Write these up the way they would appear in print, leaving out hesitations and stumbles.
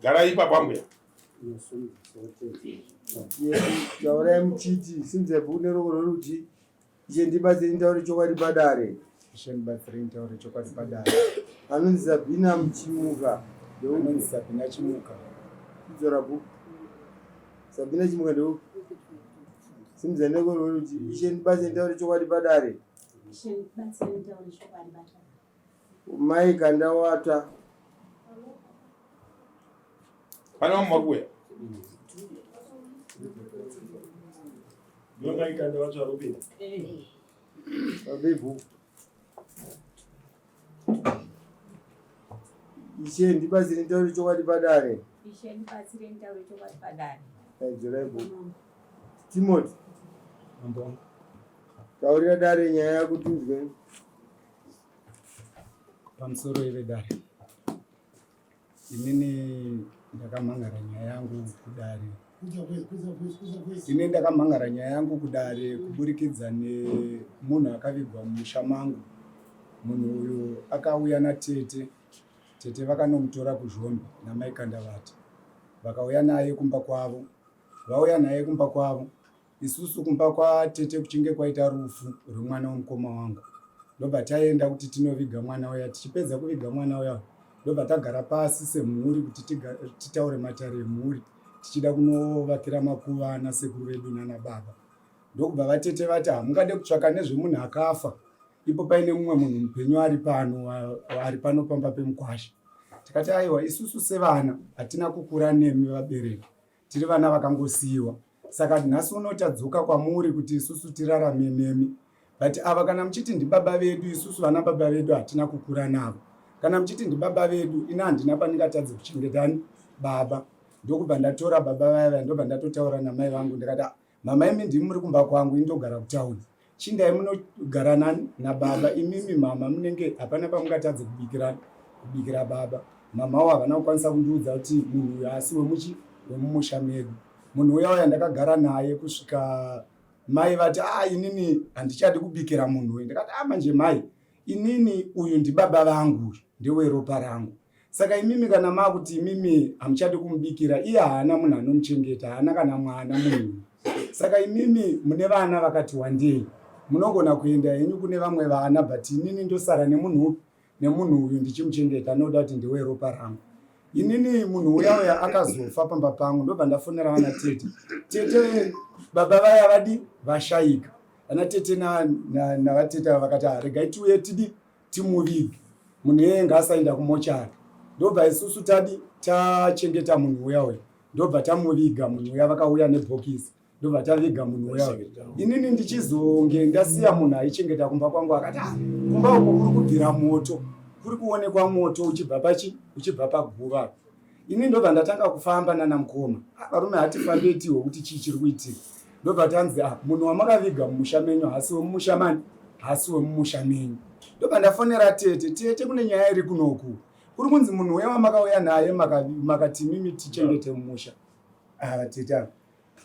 Garai ipapo ambuya. Taurai muchiti simudza bhuku neruoko rwerudyi. Ishe ndibatsirei nditaure chokwadi padare. Ishe ndibatsirei nditaure chokwadi padare. Anonzi Sabina Chimuka. Anonzi Sabina Chimuka. Chidzora bhuku. Sabina Chimuka ndeupi? Simudza neruoko rwerudyi. Ishe ndibatsirei nditaure chokwadi padare. Ishe ndibatsirei nditaure chokwadi padare. Mai Kandawata. Pane vamwe vari kuuya. Ndiwe mai Kandawata vari kupinda. Babebu. Ishe ndibatsire nditaure chokwadi padare. Ishe ndibatsire nditaure chokwadi padare. Dzorai bhuku. Timothy. Mambo wangu. Taurira dare nyaya yako tinzwe. Pamusoro ive dare. Inini ndakamhangara nyaya yangu kudare. Ini ndakamhangara nyaya yangu kudare kuburikidza nemunhu akavigwa mumusha mangu. Munhu uyu akauya natete. Tete vakanomutora kuZhombe namai Kandavata. Vakauya naye kumba kwavo. Vauya naye kumba kwavo. Isusu kumba kwatete kuchinge kwaita rufu rwemwana wemukoma wangu ndobva taenda kuti tinoviga mwana uya. Tichipedza kuviga mwana uya ndobva tagara pasi semhuri kuti titaure matare emhuri tichida kunovakira makuva ana sekuru vedu nana baba. Ndokubva vatete vati hamungade kutsvaka nezvemunhu akafa ipo paine mumwe munhu mupenyu ari pano ari pano pamba pemukwasha. Tikati aiwa isusu sevana hatina kukura nemi vabereki tiri vana vakangosiyiwa saka nhasi uno tadzoka kwamuri kuti isusu tirarame nemi but ava kana muchiti ndibaba vedu isusu vana baba vedu hatina kukura navo kana muchiti ndibaba vedu ini handina pandingatadze kuchengetani baba ndokubva ndatora baba vaya vaya ndobva ndatotaura namai vangu ndikati ah, mama imi ndimi muri kumba kwangu ini ndogara kutauni chindai munogara nani nababa imimi mama munenge hapana pamungatadze kubikira kubikira baba mama wo havana kukwanisa kundiudza kuti munhu uyu asi wemuchi wemumusha medu munhu uya uya ndakagara naye kusvika mai vati ah inini handichadi kubikira munhu uyu ndikati ah manje mai inini uyu ndibaba vangu uyu ndeweropa rangu saka imimi kana makuti imimi hamuchadi kumubikira iye haana munhu anomuchengeta haana kana mwana munhu saka imimi mune vana vakati wandei munogona kuenda henyu kune vamwe vana but inini ndosara nemunhu upi nemunhu uyu ndichimuchengeta anoda kuti ndeweropa rangu inini munhu uya uya akazofa pamba pangu ndobva ndafonera vana tete tete baba vaya vadi vashaika vana tete navatete ava vakati ah, regai tiuye tidi timuvige munhu iyeye ngaasaenda kumochari ndobva isusu tadi tachengeta munhu uya uya ndobva tamuviga munhu uya vakauya nebhokisi ndobva taviga munhu uya uya inini ndichizonge ndasiya munhu aichengeta kumba kwangu akati ah, kumba uku kuri kubvira moto kuri kuonekwa moto uchibva pachi uchibva paguva ini ndobva ndatanga kufamba nana mukoma ah, varume hatifambe tihwe kuti chii chiri kuitika ndobva tanzi ah, munhu wamakaviga mumusha menyu hasi wemumusha mani hasi wemumusha menyu ndobva ndafonera tete tete kune nyaya iri kunoku kuri kunzi munhu uya wamakauya naye makati mimi tichengete mumusha ah, tete ava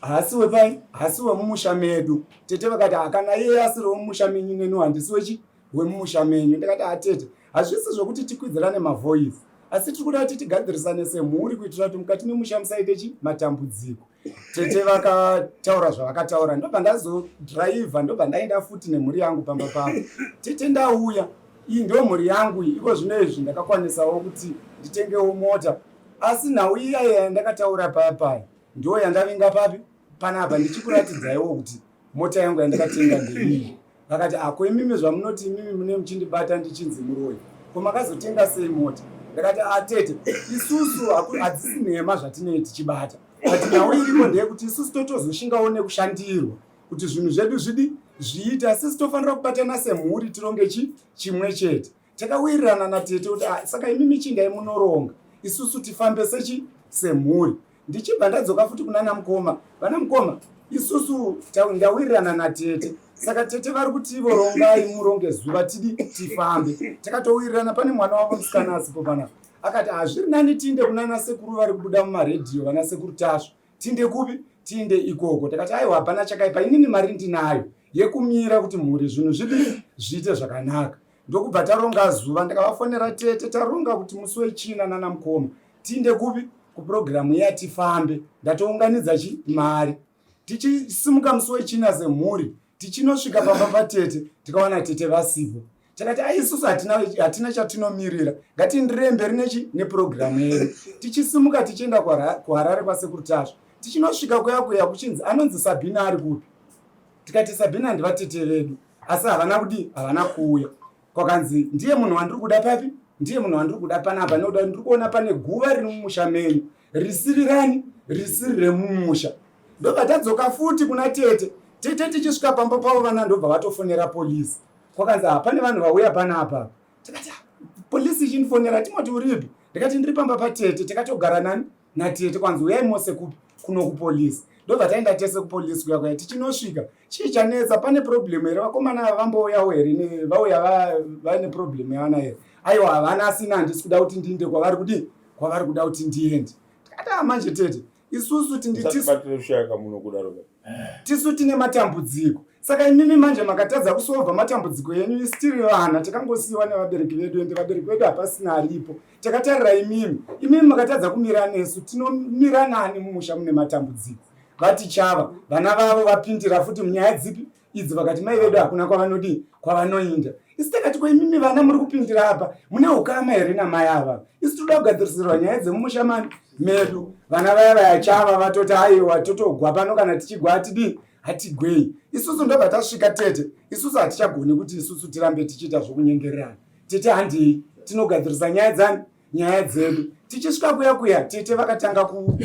haasi wepai haasi wemumusha medu tete vakati hakana iye asiri wemumusha menyu neni handisi wechi wemumusha menyu ndikati atete hazvisi zvokuti tikwidzirane mavoice asi tiri kuda kuti tigadzirisane semhuri kuitira kuti mukati memusha musaite chi matambudziko tete vakataura zvavakataura ndobva ndazodhiraivha ndobva ndaenda futi nemhuri yangu pamba pavo tete ndauya iyi ndo mhuri yangu iyi iko zvino izvi ndakakwanisawo kuti nditengewo mota asi nhau iya yandakataura paya paya ndo yandavinga papi panapa ndichikuratidzaiwo kuti mota yangu yandakatenga ndeiyi vakati ako ah, imimi zvamunoti imimi mune muchindibata ndichinzi muroyi ko makazotenga sei mota ndakati atete ah, isusu hadzisi nhema zvatinei tichibata but nhau iriko ndeyekuti isusu totozoshingawo nekushandirwa kuti zvinhu zvedu zvidi zviite asi isi tofanira kubatana semhuri tironge chi chimwe chete takawirirana natete kuti ah, saka imimi chindai munoronga isusu tifambe sechi semhuri ndichibva ndadzoka futi kunana mukoma vana mukoma isusu ndawirirana natete saka tete vari kuti ivo rongai muronge zuva tidi tifambe takatowirirana pane mwana wavo musikana asipo panapa akati hazviri nani tiinde kunana sekuru vari kubuda mumaredhiyo vana sekuru tasvo tiinde kupi tiinde ikoko takati aiwa hapana chakaipa inini mari ndinayo yekumira kuti mhuri zvinhu zvipi zviite zvakanaka ndokubva taronga zuva ndakavafonera tete taronga kuti musi wechina nana mukoma tiinde kupi kupurogiramu iya tifambe. Ndatounganidza chi mari. Tichisimuka musi wechina semhuri tichinosvika pamba patete tikawana tete vasipo. Takati ai isusu hatina, hatina chatinomirira ngatienderei mberi nechi nepurogiramu yedu. Tichisimuka tichienda kuHarare kwaSekuru Tasvu. Tichinosvika kuya kuya kuchinzi anonzi Sabina ari kupi? Tikati Sabina ndivatete vedu asi havana kudii havana kuuya. Kwakanzi ndiye munhu wandiri kuda papi? Ndiye munhu wandiri kuda panapa nekuda ndiri kuona pane guva riri mumusha menyu risiri rani risiri remumusha. Ndobva tadzoka futi kuna tete. Tete tichisvika pamba pavo vana ndobva vatofonera polisi. Kwakanzi ah, pane vanhu vauya panapa. Tikati ah, polisi ichindifonera Timoti uripi? Ndikati ndiri pamba patete takatogara nani natete kwanzi uyai mose kupi kuno kupolisi. Ndobva taenda tese kupolisi kuya kuya tichinosvika chii chanetsa pane problem here vakomana ava vambouyawo here vauya vaine problem yavana here aiwa havana asina handisi kuda kuti ndiinde kwavari kudii kwavari kuda kuti ndiende tikati ah manje tete isusu tisu tine matambudziko saka imimi manje makatadza kusolva matambudziko enyu isu tiri vana takangosiyiwa nevabereki vedu ende vabereki vedu hapasina aripo takatarira imimi imimi makatadza kumira nesu tinomira nani mumusha mune matambudziko vati chava vana vavo vapindira futi munyaya dzipi idzi vakati mai vedu hakuna kwavanodii kwavanoinda isu takati ko imimi vana muri kupindira apa mune ukama here namai ava isu toda kugadzirisirwa nyaya dzemumusha mani medu vana vaya vaya chava vatoti aiwa totogwa pano kana tichigwa hatidii hatigwei isusu ndobva tasvika tete isusu hatichagoni kuti isusu tirambe tichiita zvokunyengererana tete handei tinogadzirisa nyaya dzani nyaya dzedu tichisvika kuya kuya tete vakatanga ku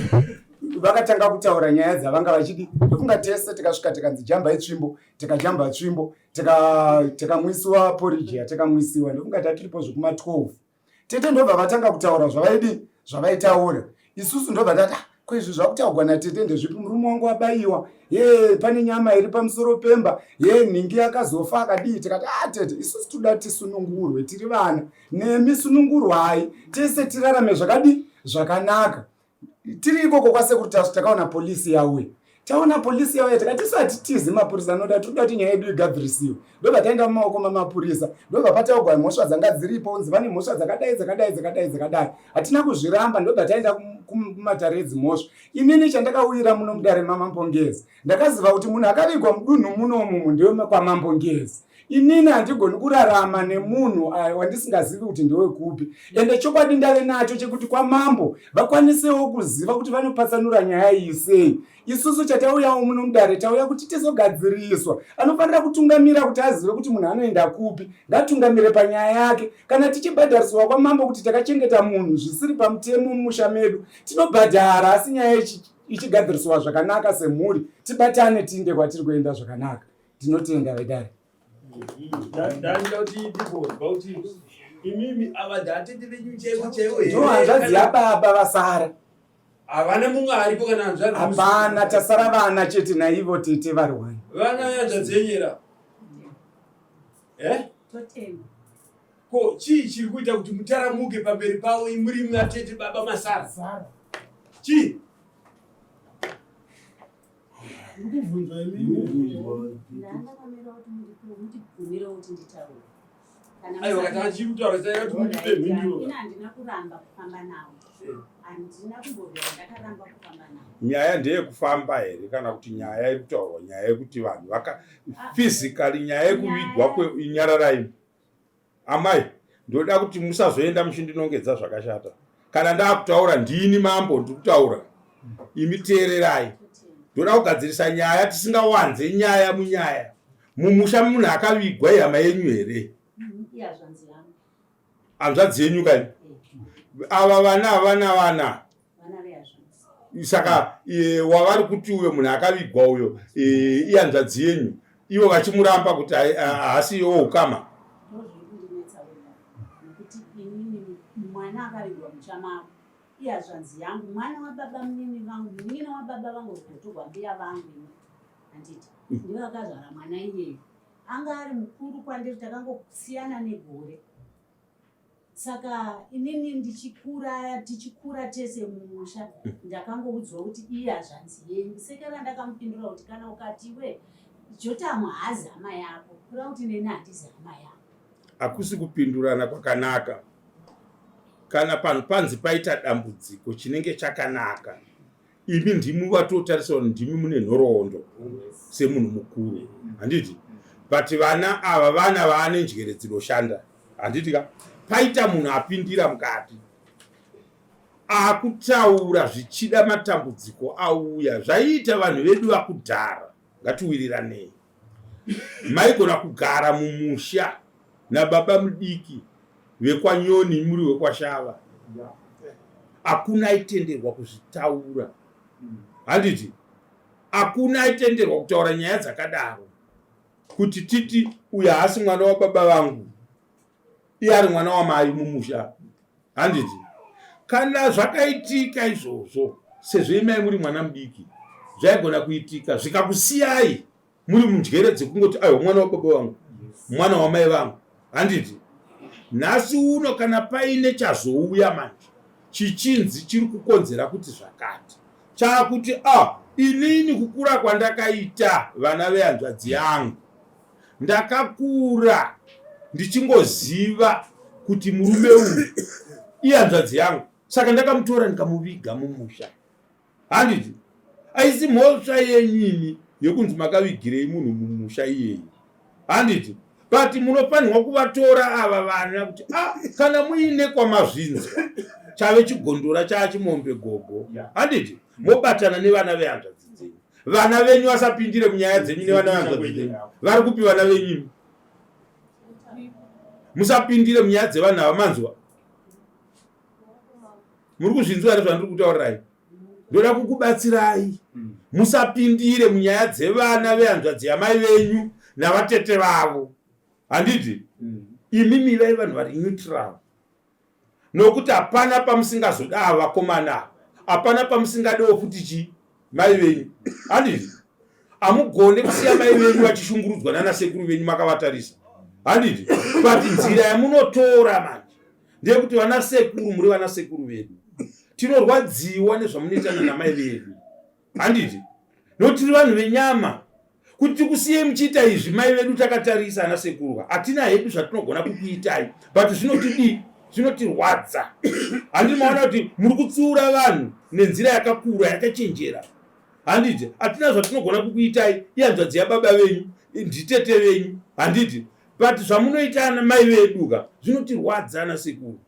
vakatanga kutaura nyaya dzavanga vachidi ndofunga tese tikasvika tikanzi jambai tsvimbo tikajamba tsvimbo tikamwisiwa tika poriji yatakamwisiwa ndofunga tatiripo zvekuma 12 tete ndobva vatanga kutaura zvavaidi zvavaitaura isusu ndobva tati ah, ko izvi zvakutaugwa natete ndezvipi murume wangu abaiwa ye pane nyama iri pamusoro pemba ye nhingi akazofa akadii tikati a ah, tete isusu toda tisunungurwe tiri vana nemi sunungurwai tese tirarame zvakadii zvakanaka tiri ikoko kwasekuru tasvu takaona polisi yauya taona polisi yauya tikati isu hatitizi mapurisa anoda tinoda kuti nyaya yedu igadzirisiwe ndobva taenda mumaoko mamapurisa ndobva pataugwa mhosva dzanga dziripo unzi vane mhosva dzakadai dzakadai dzakadai dzakadai hatina kuzviramba ndobva taenda kumatare edzimhosva inini chandakauyira muno mudare mamambongezi ndakaziva kuti munhu akavigwa mudunhu munomumu ndiwe kwamambongezi Inini handigoni kurarama nemunhu wandisingazivi kuti ndewekupi, ende chokwadi ndave nacho chekuti kwamambo vakwanisewo kuziva kuti vanopatsanura nyaya iyi sei. Isusu chatauyawo muno mudare tauya kuti tizogadziriswa. Anofanira kutungamira kuti azive kuti munhu anoenda kupi, ngatungamire panyaya yake. Kana tichibhadhariswa kwamambo kuti takachengeta munhu zvisiri pamutemo mumusha medu, tinobhadhara, asi nyaya ichigadziriswa zvakanaka semhuri, tibatane tiinde kwatiri kuenda zvakanaka. Tinotenda vedare. Ndanda kuti ndibonzwa kuti imimi ava ndatete venyu chaivo chaivo here? Ndo hanzvadzi yababa vasara. Havana mumwe aripo kana hanzvadzi. Hapana, tasara vana chete naivo tete vari wani. Vana hanzvadzi yenyu here? Eh? Totenda. Ko chii chiri kuita kuti mutaramuke pamberi pavo imuri matete baba masara? Chii? Uri kubvunzwa imimi. Ndandakamirira kuti mundibvumire kuti nditaure. Kana Aiwa kana achiri kutaura saka kuti mundipe mhinduro. Ini handina kuramba kufamba nawo. Handina kumbobvira ndakaramba kufamba nawo. Nyaya ndeyekufamba here kana kuti nyaya iri kutaurwa nyaya yekuti vanhu vaka physically nyaya yekuvigwa kwenyararai Amai, ndoda kuti musazoenda muchindinongedza zvakashata. Kana ndakutaura ndini mambo ndiri kutaura. Imi teererai. Ndoda kugadzirisa nyaya tisingawanze nyaya munyaya. Mumusha munhu akavigwa ihama yenyu here? Hanzvadzi yenyu kai? Ava vana havana vana. Saka e, wavari kuti uyo munhu akavigwa uyo e, ihanzvadzi yenyu ivo vachimuramba kuti haasi iwo ukama. Mwana akavigwa muchamaku ihazvanzi yangu mwana wababa munini vangu munin'ina wababa vangu kutorwa mbuya vangu ini handiti ndivo vakazvara mwana iyeyu anga ari mukuru kwandiri takangosiyana negore Saka inini ndichikura tichikura tese mumusha ndakangoudzwa kuti iye hazvanzi yenyu. Sekera ndakamupindura kuti kana ukati iwe Jotamu haazi hama yako kureva kuti neni handizi hama yako. Hakusi kupindurana kwakanaka. Kana panhu panzi paita dambudziko chinenge chakanaka, imi ndimi vatotarisa kuti ndimi mune nhoroondo semunhu mukuru, handiti? But vana ava vana vaane njere dzinoshanda, handiti ka? Paita munhu apindira mukati akutaura zvichida matambudziko auya zvaiita vanhu vedu vakudhara. Ngatiwiriranei, maigona kugara mumusha nababa mudiki vekwaNyoni muri wekwaShava, hakuna aitenderwa kuzvitaura, handiti? Hakuna aitenderwa kutaura nyaya dzakadaro kuti titi uyu haasi mwana wababa vangu, iye ari mwana wamai mumusha, handiti? Kana zvakaitika izvozvo, sezvo imai muri mwana mudiki, zvaigona kuitika zvikakusiyai muri mundyere dzekungoti aiwa mwana wababa vangu, mwana wamai vangu, handiti? Nhasi uno kana paine chazouya manje chichinzi chiri kukonzera kuti zvakati, chaakuti a ah, inini kukura kwandakaita vana vehanzvadzi yangu, ndakakura ndichingoziva kuti murume uyu ihanzvadzi yangu, saka ndakamutora ndikamuviga mumusha, handiti? Aisi mhosva yenyini yekunzi makavigirei munhu mumusha iyeyi, handiti? But munofanirwa kuvatora ava vana kuti ah, kana muine kwamazvinzwa chave chigondora chaachimombe gogo, handiti? Mobatana nevana vehanzvadzi dzenyu, vana venyu vasapindire munyaya dzenyu nevana vehanzvadzi dzenyu. Vari kupi vana venyu? Musapindire munyaya dzevanhu ava, manzwa? Muri kuzvinzwa here zvandiri kutaurirai? Ndoda kukubatsirai. Musapindire munyaya dzevana vehanzvadzi yamai venyu navatete vavo, handiti? Imimi vai vanhu vari neutral, nokuti hapana pamusingazoda ava vakomana, hapana pamusingadewo futi chi mai venyu, handiti? Hamugone kusiya mai venyu vachishungurudzwa nana sekuru venyu makavatarisa, handiti? But nzira yamunotora manje ndeyekuti vana sekuru, muri vana sekuru vedu, tinorwadziwa nezvamunoitana namai vedu, handiti? Nokuti tiri vanhu venyama. Kuti tikusiyei muchiita izvi mai vedu takatarisa, ana sekuru, hatina hedu zvatinogona kukuitai, but zvinotidii? Zvinotirwadza, handiti? Maona kuti muri kutsiura vanhu nenzira yakakura yakachenjera, handiti? Hatina zvatinogona kukuitai, ihanzvadzi yababa venyu, nditete venyu, handiti? But zvamunoita ana mai vedu ka zvinotirwadza, ana sekuru.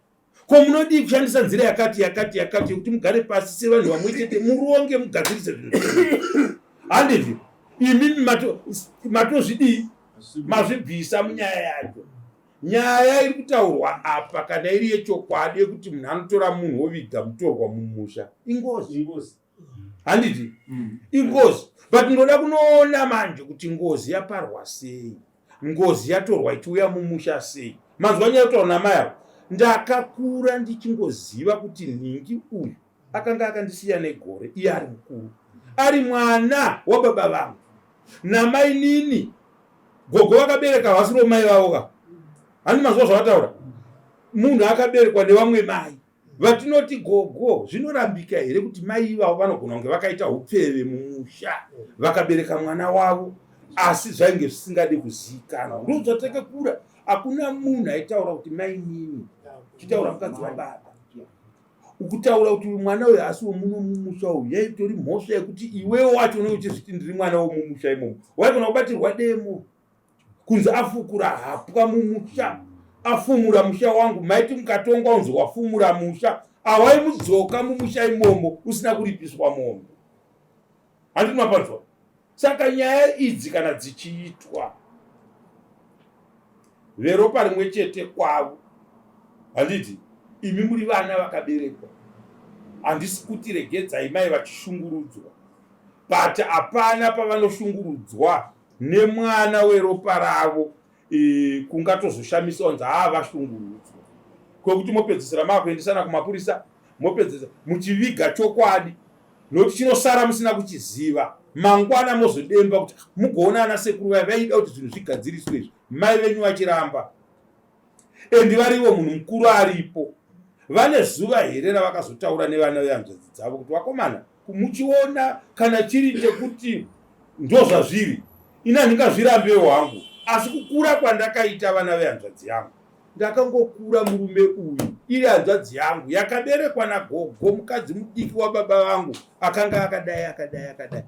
Ko munodii kushandisa nzira yakati yakati yakati yekuti mugare pasi sevanhu vamwe chete, muronge, mugadzirise zvinhu, handiti? Imimi matozvidii? Mazvibvisa munyaya yacho. Nyaya iri kutaurwa apa, kana iri yechokwadi yekuti munhu anotora munhu woviga mutorwa mumusha, ingozi, handiti? Ingozi. But ndoda kunoona manje kuti ngozi yaparwa sei, ngozi yatorwa ichiuya mumusha sei. Manzwa nyaya kutaura namai avo? Ndakakura ndichingoziva kuti nhingi uyu akanga akandisiya negore, iye ari mukuru, ari mwana wababa vangu namainini. Gogo vakabereka vasiro mai vavo ka, handi? Mazuva zvavataura, munhu akaberekwa nevamwe mai vatinoti gogo, zvinorambika here kuti mai ivavo vanogona kunge vakaita upfeve mumusha vakabereka mwana wavo, asi zvainge zvisingade kuzivikanwa? Ndo zvatakakura, hakuna munhu aitaura kuti mainini, chitaura mukadzi wababa. Ukutaura kuti uyu mwana uyu asi wemuno mumusha uyu, yaitori mhosva yekuti iwewo wacho unenge uchizviti ndiri mwana wemumusha imomo, waigona kubatirwa demo kunzi afukura hapwa mumusha, afumura musha wangu. Maiti mukatongwa unzi wafumura musha, awaimudzoka mumusha imomo usina kuripiswa mombe, handiti mapanzwa? Saka nyaya idzi kana dzichiitwa veropa rimwe chete kwavo, handiti? Imi muri vana vakaberekwa, handisi kuti regedzai mai vachishungurudzwa, but hapana pavanoshungurudzwa nemwana weropa ravo e, kungatozoshamisa kunzi haa vashungurudzwa, kwekuti mopedzisira maakuendesana kumapurisa, mopedzisa muchiviga chokwadi, nokuti chinosara musina kuchiziva. Mangwana mozodemba kuti mugoona ana sekuru vaya vaida kuti zvinhu zvigadziriswe izvi, mai venyu vachiramba, endi varivo munhu mukuru aripo. Vane zuva here ravakazotaura nevana vehanzvadzi dzavo kuti vakomana, muchiona kana chiri chekuti ndozvazviri, ini handingazvirambewo hangu, asi kukura kwandakaita vana vehanzvadzi yangu, ndakangokura murume uyu Iri hanzvadzi yangu yakaberekwa nagogo mukadzi mudiki wababa vangu akanga akadai akadai akadai.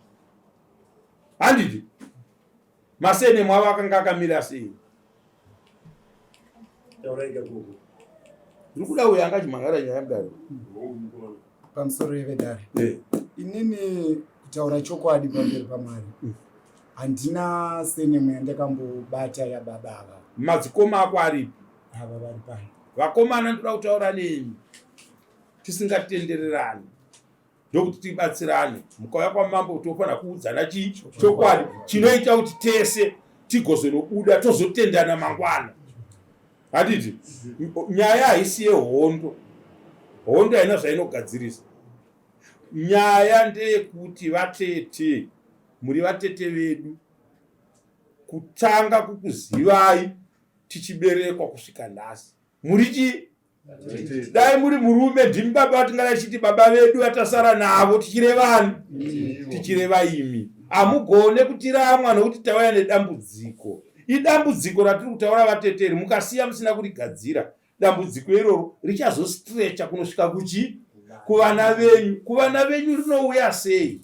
Handiti masenemu avo akanga akamira sei? Ndiri kuda uyo anga achimhangara nyaya mudare. Pamusoro yevedare. Eh. Inini kutaura chokwadi pamberi paMwari. Handina senemu yandakambobata yababa ava. Madzikoma ako aripi? Ava vari pano. Vakomana ndoda kutaura nemi tisingatendererani ndokuti tibatsirane. Mukauya kwamambo tofanira kuudzana chii chokwadi chinoita kuti tese tigozonobuda tozotendana mangwana. Handiti nyaya haisi yehondo, hondo haina zvainogadzirisa. Nyaya ndeyekuti vatete muri vatete vedu kutanga kukuzivai tichiberekwa kusvika nhasi muri chii dai muri murume ndimi baba vatingada tichiti baba vedu vatasara navo tichirevani tichireva imi hamugone kutiramwa nokuti tauya nedambudziko idambudziko ratiri kutaura vateteri mukasiya musina kurigadzira dambudziko iroro richazostrecha kunosvika kuchi kuvana venyu kuvana venyu rinouya sei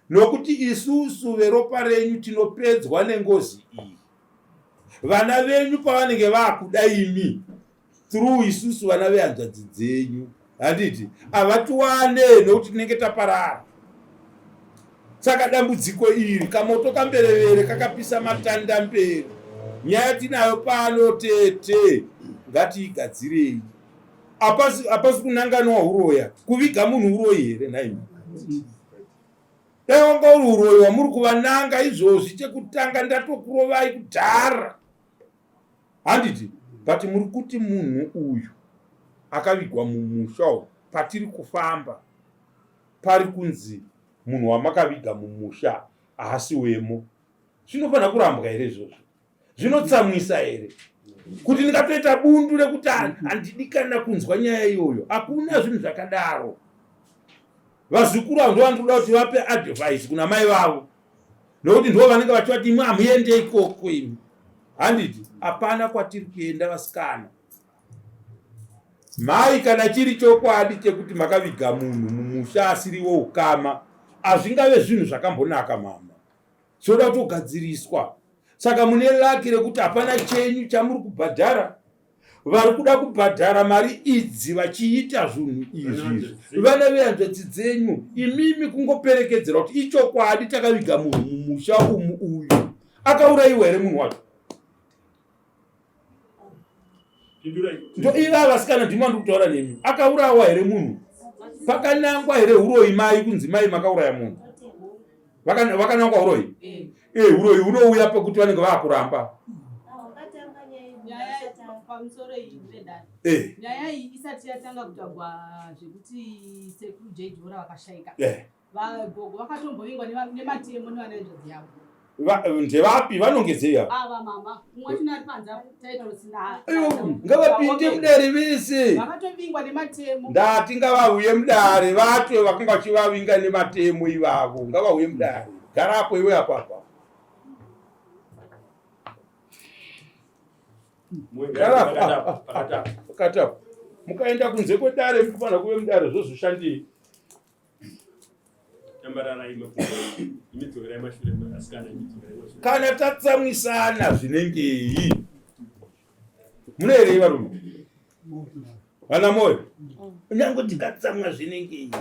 nokuti isusu veropa renyu tinopedzwa nengozi iyi vana venyu pavanenge vakuda imi through isusu vana vehanzvadzi dzenyu handiti havatiwane nokuti tinenge taparara saka dambudziko iri kamoto kamberevere kakapisa matanda mberi nyaya tinayo pano tete ngatiigadzirei apasi apasi kunanganwa huroya kuviga munhu uroyi here nhaimi dai wanga uri uroyi wamuri kuvananga izvozvi chekutanga ndatokurovai kudhara handiti but muri kuti munhu uyu akavigwa mumusha uyu patiri kufamba pari kunzi munhu wamakaviga mumusha haasi wemo zvinofanira kurambwa here izvozvo zvinotsamwisa here kuti ndingatoita bundu rekuti handidi kana kunzwa nyaya iyoyo hakuna zvinhu zvakadaro vazukuru avo ndovandikuda kuti vape advice kuna mai vavo nokuti ndo vanenge vachivati imwe hamuende ikoko imi handiti hapana kwatiri kuenda vasikana Mai kana chiri chokwadi chekuti makaviga munhu mumusha asiri weukama hazvingave zvinhu zvakambonaka mama. Zvinoda kutogadziriswa. Saka mune laki rekuti hapana chenyu chamuri kubhadhara. Vari kuda kubhadhara mari idzi vachiita zvinhu izvi. Vana vehanzvadzi dzenyu imimi kungoperekedzera kuti ichokwadi takaviga munhu mumusha umu uyu. Akaurayiwa here munhu wacho? Ndo iva vasikana ndimo andiri kutaura nemi. Akaurawa here munhu? Pakanangwa here huroyi mai kunzi mai makauraya munhu? Vakanangwa huroyi? Eh, eh huroyi hunouya pekuti vanenge vakuramba. Eh. Nyaya iyi isati yatanga kutagwa zvekuti sekuru J Dora vakashaika. Eh. Vagogo vakatombovingwa nematemo nevana hanzvadzi yavo. Ndevapi vanongedzei apa? Ava mama, mumwe wacho ari panze title sina. Ngavapinde mudare vese. Vakatovingwa nematemo. Ndati ngavauye mudare vatwe vakanga vachivavinga nematemo ivavo. Ngavauye mudare. Garapo iwe apo apa. Garapo. Pakati apo. Mukaenda kunze kwedare mukufanira kuve mudare zvozoshandei? Kana tatsamwisana zvinengei munoerei varume vana moyo nyange tikatsamwa zvinengei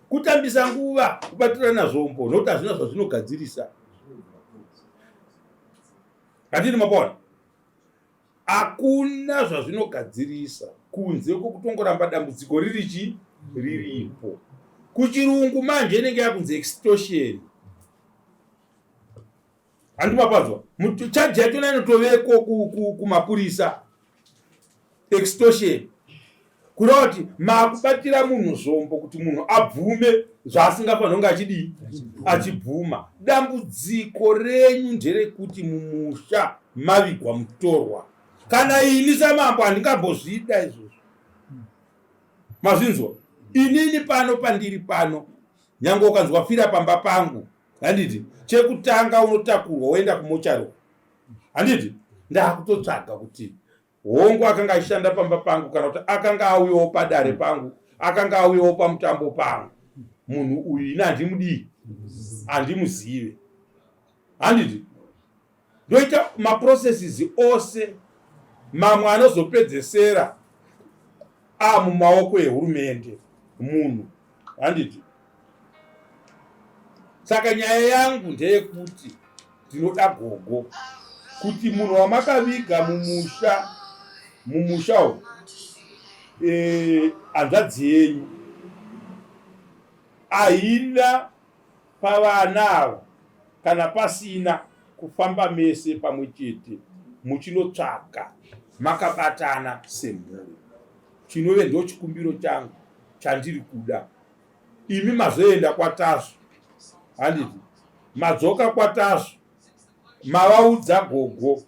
kutambisa nguva kubatirana zvombo nokuti hazvina zvazvinogadzirisa hatini mapona Hakuna zvazvinogadzirisa kunze kwokutongoramba dambudziko riri chi riripo. Kuchirungu manje inenge yakunzi extortion. Handi mapanzwa? Charge yachona inotoveko kumapurisa. Extortion. Kureva kuti makubatira munhu zvombo kuti munhu abvume zvaasingafaniri kunge achidii achibvuma. Dambudziko renyu nderekuti mumusha mavigwa mutorwa. Kana ini samambo handingambozvida izvozvo. Mazvinzwa? Inini pano pandiri pano nyange ukanzwa fira pamba pangu handiti chekutanga unotakurwa woenda kumochari handiti ndakutotsvaga kuti. Hongu akanga achishanda pamba pangu kana kuti akanga auyawo padare pangu, akanga auyawo pamutambo pangu. Munhu uyu ini handimudii, handimuzive. Handiti ndoita maprocesses ose mamwe anozopedzesera amumaoko ehurumende munhu handiti saka nyaya yangu ndeyekuti ndinoda gogo kuti munhu wamakaviga mumusha mumusha umu eh, hanzvadzi e, yenyu haina pavana ava kana pasina kufamba mese pamwe chete muchinotsvaga makabatana semhuri chinove ndochikumbiro changu chandiri kuda imi mazoenda kwaTasvu handiti madzoka kwaTasvu mavaudza gogo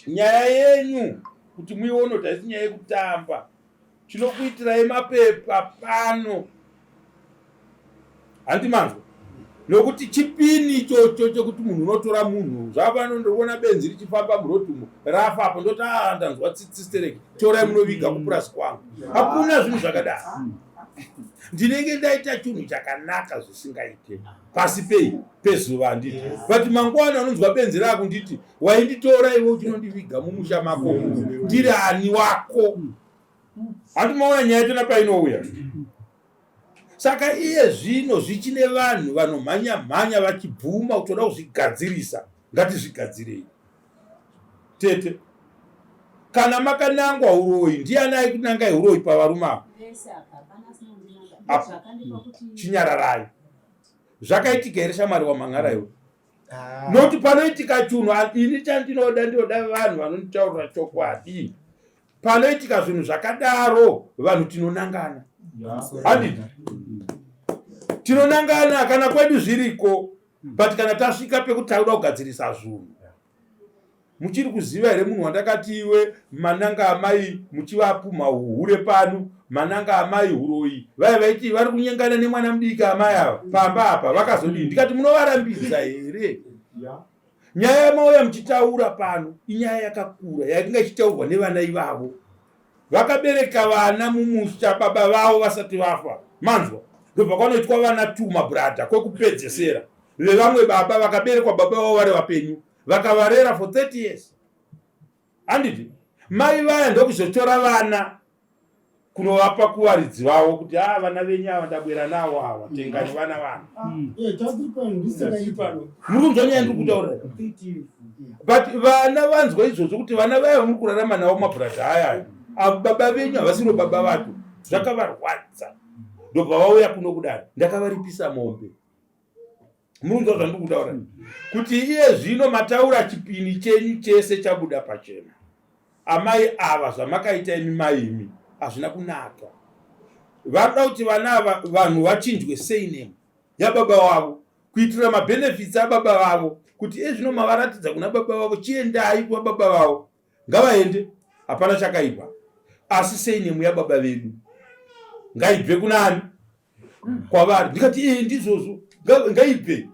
nyaya yenyu kuti muione kuti haisi nyaya yekutamba chinokuitirai mapepa pano handi manzwa nokuti chipini ichocho chekuti munhu unotora munhu zvapano ndikuona benzi richifamba muroad umo rafa apo ndoti a ah, ndanzwa tsitsi stereki torai munoviga kupurasi kwangu hakuna zvinhu zvakadaro ndinenge ndaita chinhu chakanaka zvisingaite pasi pei pezuva handiti but mangwana anonzwa benzi raakunditi wainditora iwe uchinondiviga mumusha mako ndiri ani wako handi maona nyaya yachona painouya saka iye zvino zvichine vanhu vanomhanya mhanya vachibvuma kuti toda kuzvigadzirisa ngatizvigadzirei tete kana makanangwa uroyi ndiani aikunangai uroyi pavarume ava chinyararai zvakaitika here shamwari wamhan'ara iwe ah. nokuti panoitika chunhu ini chandinoda ndinoda vanhu vanonditaurira chokwadi panoitika zvinhu zvakadaro vanhu tinonangana handiti tinonangana kana kwedu zviriko but kana tasvika pekuti takuda kugadzirisa zvinhu muchiri kuziva here munhu wandakati iwe mananga amai muchivapumha uhure pano mananga amai huroyi vaya vaiti vari kunyengana nemwana mudiki amai ava pamba apa vakazodii ndikati munovarambidza here nyaya yamauya muchitaura pano inyaya yakakura yainga ichitaurwa nevana ivavo vakabereka vana mumusha baba vavo vasati vafa manzwa ndobva kwanoitwa vana tu mabhuradha kwekupedzesera vevamwe baba vakaberekwa baba vavo vari vapenyu vakavarera for 30 years handiti mai vaya ndokuzotora vana kunovapa kuvaridzi vavo kuti a ah, vana venyu ava ndabwera navo ava tengani vana vana mm. eh, muri kunzwa nyaya ndiri kutaura but vana vanzwa izvozvo kuti vana vaya vamuri kurarama navo mabhuradha ayaya avo baba venyu havasiro baba vacho zvakavarwadza ndobva vauya kuno kudaro ndakavaripisa mombe Murunzwa zvandiri kutaura kuti iye zvino mataura chipini chenyu chese chabuda pachena. Amai ava zvamakaita imi mai imi hazvina kunaka. Varikuda kuti vana ava vanhu vachinjwe sei name yababa wavo kuitira mabenefits ababa vavo kuti iye zvino mavaratidza kuna baba vavo chiendai kuva baba vavo ngavaende hapana chakaipa asi sei nemu yababa vedu ngaibve kunani kwavari ndikati ee ndizvozvo ngaibve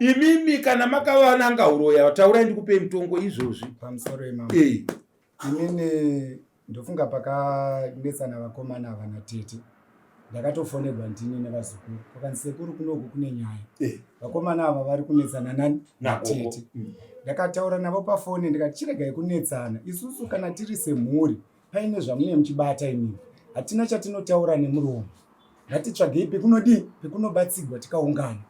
imimi kana makavananga uroya taurai ndikupei mutongo izvozvi pamusoro imama eh. inini ndofunga pakanetsana vakomana ava natete ndakatofonerwa ndini nevazukuru kwakanzi sekuru kunoku kune nyaya eh. vakomana ava vari kunetsana nani natete mm. ndakataura navo pafoni ndikati chiregai kunetsana isusu kana tiri semhuri paine zvamunee muchibata imimi hatina chatinotaura nemuromo ngatitsvagei pekunodii pekunobatsigwa tikaungana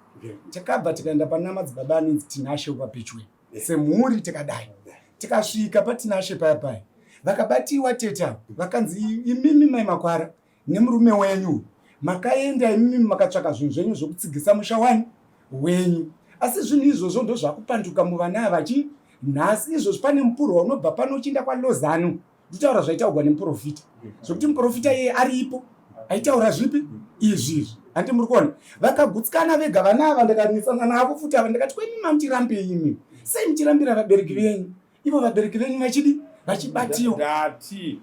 takabva tikaenda pana madzibaba anonzi Tinashe wepapechwe semhuri tikadai tikasvika paTinashe paya paya vakabatiwa tete avo vakanzi imimi mai makwara nemurume wenyu makaenda imimi makatsvaka zvinhu zvenyu zvokutsigisa musha wani wenyu asi zvinhu izvozvo ndozvakupanduka muvana ava chi nhasi izvozvi pane mupurwa unobva pano uchienda kwalozano nditaura zvaitaurwa nemuprofita zvekuti muprofita iyeye aripo aitaura zvipi izvi izvi hanti muri kuona vakagutsikana vega vana ava ndakanetsana navo futi ava ndakati kwemi mamuchirambei imi sei muchirambira vabereki venyu ivo vabereki venyu vachidi vachibatiwa ndati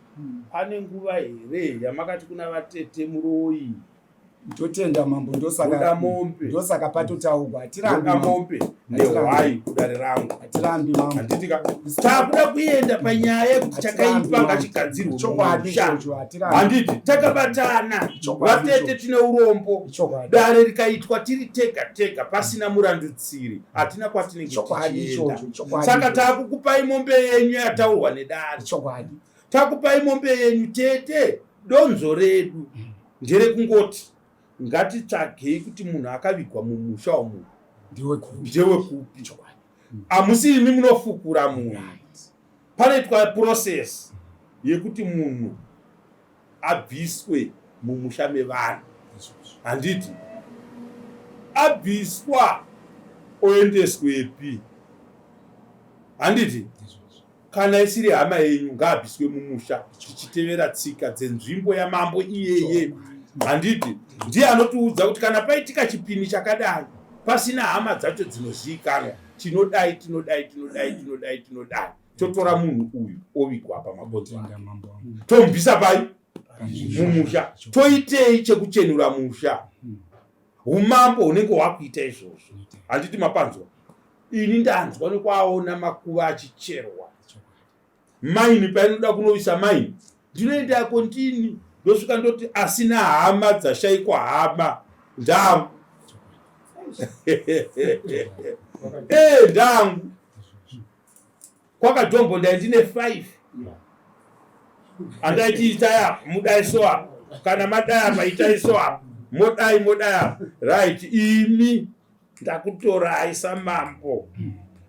pane nguva here yamakati kuna vatete muroyi Totenda mambo, ndosaka mombe, ndosaka patotaugwa. Hatirambi mombe nehwai kudare rangu, hatirambi mambo. Handiti ka takuda kuenda panyaya yekuti chakaipa ngachigadzirwe. Chokwadi ichocho, hatirambi. Handiti takabatana vatete, tine urombo. Dare rikaitwa tiri tega tega pasina murandutsiri, hatina kwatinenge tichienda. Saka takukupai mombe yenyu yataurwa nedare. Chokwadi. Takupai mombe yenyu tete. Donzo redu nderekungoti ngatitsvagei kuti munhu akavigwa mumusha umu ndewekupi. Hamusi imi munofukura munhu, panoitwa process yekuti munhu abviswe mumusha mevanhu. Handiti abviswa oendeswepi? Handiti kana isiri hama yenyu, ngaabviswe mumusha tichitevera tsika dzenzvimbo yamambo iyeye. Handiti ndiye anotiudza kuti kana paitika chipini chakadai pasina hama dzacho dzinozivikanwa, tinodai, tinodai, tinodai, tinodai, tinodai, totora munhu uyu ovigwa pamabonzo ake, tomubvisa pai mumusha, toitei chekuchenura musha. Umambo hunenge hwakuita izvozvo. Handiti mapanzwa? Ini ndanzwa nekwaona makuva achicherwa maini, painoda kunovisa maini ndinoendako ndini, ndosvika ndoti asina hama dzashaikwa hama ndangu e ndangu kwakadombo ndai ndine 5 andaiti itai apa, mudai so apa, kana madai apa itai so apa, modai modai apa, right. Imi ndakutorai samambo,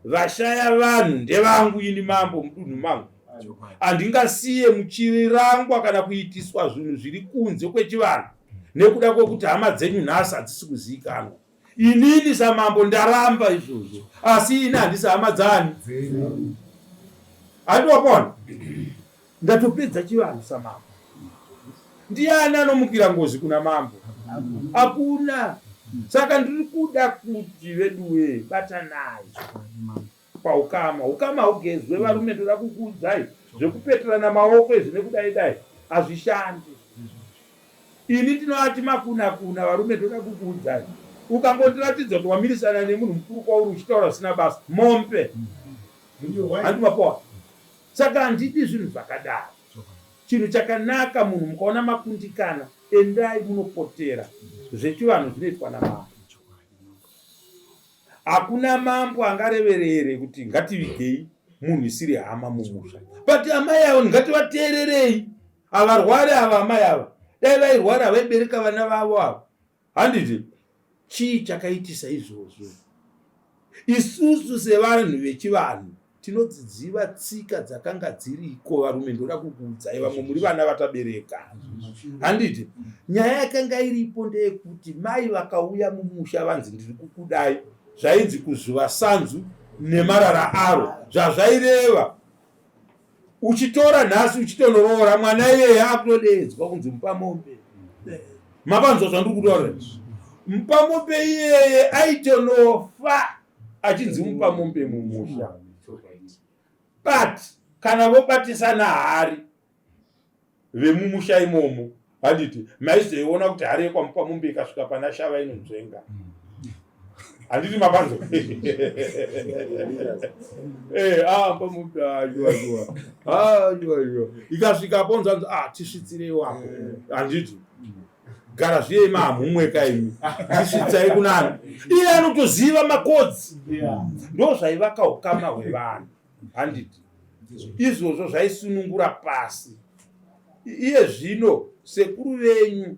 vashaya vanhu ndevangu ini mambo mudunhu mangu, handingasiye muchirangwa kana kuitiswa zvinhu zviri kunze kwechivanhu nekuda kwekuti hama dzenyu nhasi hadzisi kuzivikanwa. Inini samambo ndaramba izvozvo, asi ini handisi hama dzani, handiwapona. Ndatopedza chivanhu samambo. Ndiani anomukira ngozi kuna mambo? Hakuna. Saka ndiri kuda kuti veduwee, batanai paukama. Ukama hugezwe varume, ndoda kukuudzai, zvekupeterana maoko izvi nekudai dai hazvishandi. Ini ndinoati makuna kuna varume, ndoda kukuudzai, ukangondiratidza kuti wamirisana nemunhu mukuru kwauri uchitaura zvisina basa, mombe handimapoa. Saka handidi zvinhu zvakadaro. Chinhu chakanaka, munhu mukaona makundikana, endai munopotera. Zvechivanhu zvinoitwa namambo. Hakuna mambo angareverere kuti ngativigei munhu isiri hama mumusha. But amai avo ngativateererei, havarwari ava amai ava. Dai vairwara havaibereka vana vavo ava. Handiti chii chakaitisa izvozvo? Isusu sevanhu vechivanhu tinodziziva tsika dzakanga dziriko. Varume, ndoda kukuudzai, vamwe muri vana vatabereka. Handiti nyaya yakanga iripo ndeyekuti mai vakauya mumusha vanzi ndiri kukudai, zvainzi kuzuva sanzu nemarara aro. Zvazvaireva, uchitora nhasi uchitonoroora mwana iyeye akutodeedzwa kunzi mupamombe. Mapanzwa zvandiri kutaura? Mupamombe iyeye aitonofa achinzi mupamombe mumusha. But kana vobatisana hari vemumusha imomo, handiti maizoiona kuti hari yekwamupamombe ikasvika pana shava inonzvenga? Handiti mapanzwa? Pamombe aiwa aiwa aiwa, ikasvika ponzanzi, ah, tisvitsirei wako. Handiti gara zviye mahamumweka imi, tisvitsai kunani? Iye anotoziva makodzi. Ndo zvaivaka ukama hwevanhu. Handiti izvozvo zvaisunungura pasi? Iye zvino sekuru venyu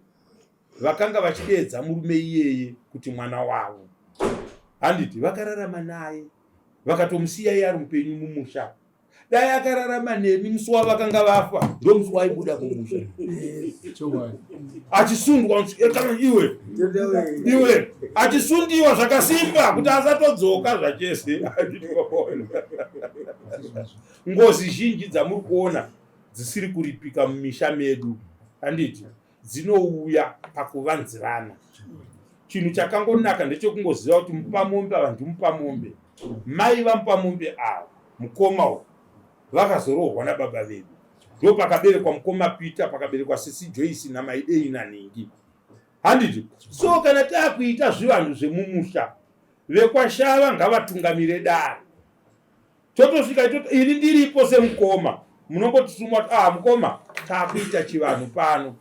vakanga vachideedza murume iyeye kuti mwana wavo, handiti vakararama naye, vakatomusiya iye ari mupenyu mumusha. Dai akararama nemi, musi wavakanga vafa ndo musi waibuda mumusha achisundwa kana iwe iwe, achisundiwa zvakasimba kuti asatodzoka zvachese. Ngozi zhinji dzamuri kuona dzisiri kuripika mumisha medu, handiti dzinouya pakuvanzirana? Chinhu chakangonaka ndechekungoziva kuti mupamombe ava ndimupamombe, mai vamupamombe ava, mukoma uyu, vakazoroorwa nababa vedu, ndo pakaberekwa mukoma Peter, pakaberekwa sisi Joyce namaidei naningi. Handiti? So kana taakuita zvivanhu zvemumusha, vekwashava ngavatungamire dare. Totosvika itoto, ini ndiripo semukoma, munongotisuma kuti ah mukoma taakuita chivanhu pano.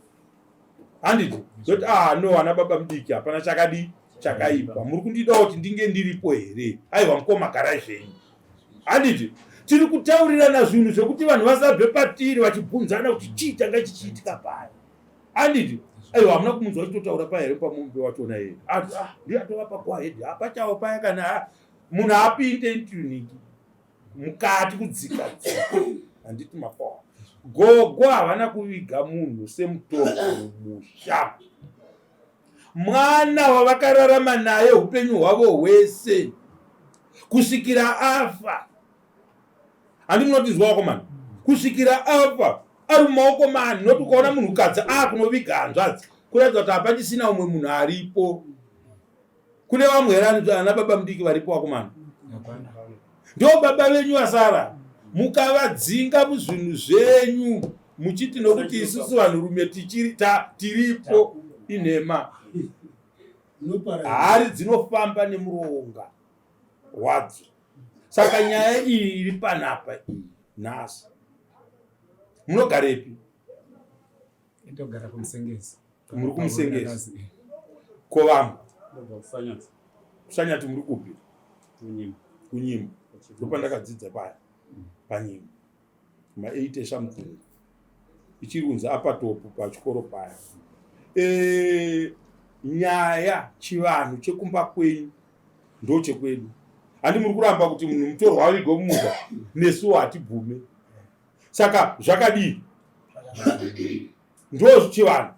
Handiti? Zoti ah no ana baba mudiki hapana chakadii chakaipa. Muri kundidawo kuti ndinge ndiripo here? Aiwa mukoma garai zvenyu. Handiti? Tiri kutaurirana zvinhu zvekuti vanhu vasabve patiri vachibvunzana kuti chii changa chichiitika paya. Handiti? Aiwa hamuna kumunzwa achitotaura paya here pamombe wachona here? Ati ah ndiye atova pakwahedhi hapachawo paya kana ah, munhu apinde intuniki mukati kudzika dzika handiti mapawa gogo havana kuviga munhu semutorwa mumusha mwana wavakararama naye upenyu hwavo hwese kusvikira afa handi munotinzwa wakomana kusvikira afa ari mumaoko mani noti ukaona munhukadzi akunoviga hanzvadzi kuratidza kuti hapachisina umwe munhu aripo kune vamwe here ana baba mudiki varipo vakomana ndo baba venyu vasara mukavadzinga muzvinhu zvenyu muchiti nokuti isusu vanhurume tichiri tiripo inhema hari dzinofamba nemuronga wadzo saka nyaya iyi iri panapa iyi nhasi munogarepi Ndogara kumusengezi. Muri kumusengezi. Ko vamwe? Kusanyati muri kupi? Kunyimo. Kunyimo. Ndopandakadzidza paya. Panyimo. Ma 8 something. Ichiri kunzi apatopo pachikoro paya. Eh nyaya chivanhu chekumba kwenyu ndochekwedu. Handi muri kuramba kuti munhu mutorwa avigwe mumunda nesuwo hatibvume. Saka zvakadii? Ndozvichivanhu.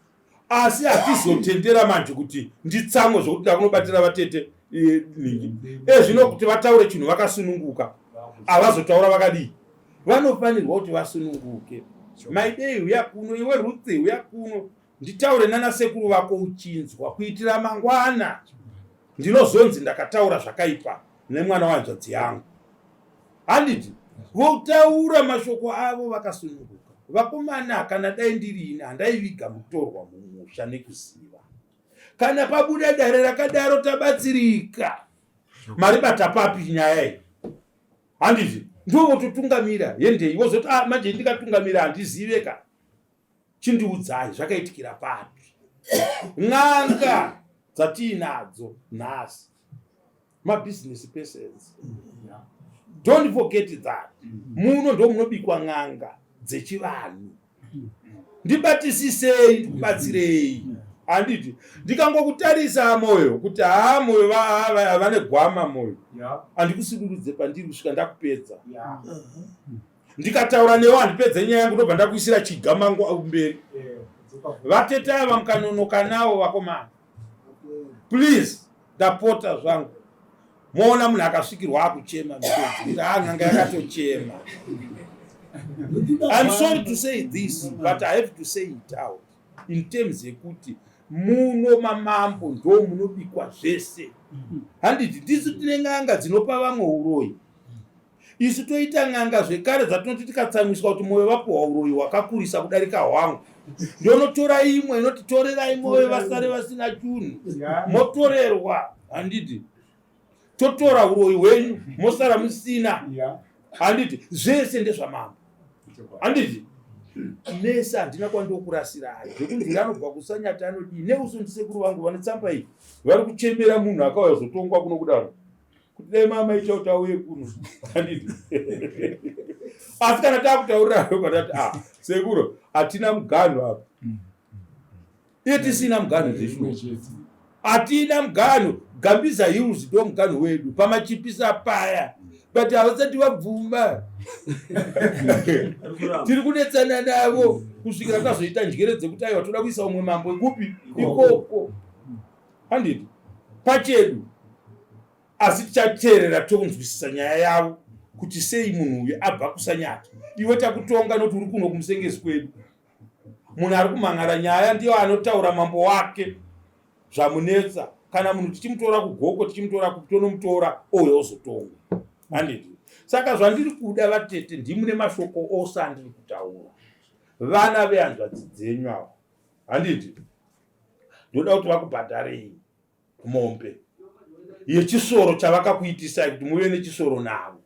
Asi hatizotendera manje kuti nditsamwe zvokuti ndakunobatira vatete eh, nhingi. Ezvino kuti vataure chinhu vakasununguka. Havazotaura vakadii? Vanofanirwa kuti vasununguke. Maidei huya kuno, iwe Ruth huya kuno. Nditaure nana sekuru vako uchinzwa kuitira mangwana. Ndinozonzi ndakataura zvakaipa nemwana wehanzvadzi yangu. Handiti votaura mashoko avo vakasununguka. Vakomana kana dai ndiri ini handaiviga mutorwa mumusha nekuziva. Kana pabuda dare rakadaro tabatsirika. Maribata papi nyaya iyi? Handiti ndivo vototungamira hendei vozoti ah manje ndikatungamira handizive ka. Chindiudzai zvakaitikira papi? N'anga dzatiinadzo nhasi mabusiness persons. Don't forget that. Muno ndo munobikwa n'anga dzechivanhu. Ndibatisisei, ndikubatsirei. Handiti ndikangokutarisa moyo kuti haa moyo vane gwama moyo, handikusidurudze pandiri kusvika ndakupedza. Ndikataura newe handipedze nyaya yangu ndobva ndakuisira chiga mangu mberi. Vatete ava mukanonoka navo vakomana, please ndapota zvangu. Moona munhu akasvikirwa akuchema misodzi kuti haa n'anga yakatochema. I'm sorry to say this but I have to say it out in terms yekuti muno mamambo ndo munobikwa zvese. Handiti ndisu tine n'anga dzinopa vamwe uroyi. Isu toita n'anga zvekare dzatinoti tikatsamwiswa kuti moyo vapuhwa uroyi hwakakurisa kudarika hwangu, ndonotora imwe inoti torerai moyo vasare vasina chunhu, motorerwa. Handiti totora uroyi hwenyu mosara musina. Handiti zvese ndezvamambo. Handiti mese handina kwandokurasirai zvekunzi anobva kusanyati anodii neuso ndisekuru vangu vane tsamba iyi vari kuchemera munhu akauya kuzotongwa kuno kudaro kuti dai mama ita kuti auye kuno handiti asi kana takutaurira patati ah sekuru hatina muganhu apa iye tisina muganhu zveshuwa hatina muganhu Gambiza Hills ndo muganhu wedu pamachipisa paya but havasati vabvuma tiri kunetsana navo kusvikira tazoita njere dzekuti aiwa toda kuisa umwe mambo ekupi ikoko handiti pachedu asi tichateerera tonzwisisa nyaya yavo kuti sei munhu uyu abva kusanyata iwe takutonga noti uri kuno kumusengezi kwedu munhu ari kumhan'ara nyaya ndiyo anotaura mambo wake zvamunetsa kana munhu tichimutora kugoko tichimutora tonomutora ouya ozotongwa handiti saka zvandiri kuda vatete ndimune mashoko ose andiri kutaura vana vehanzvadzi dzenyu ava handiti. Ndoda kuti vakubhadharei mombe yechisoro chavakakuitisai kuti muve nechisoro navo.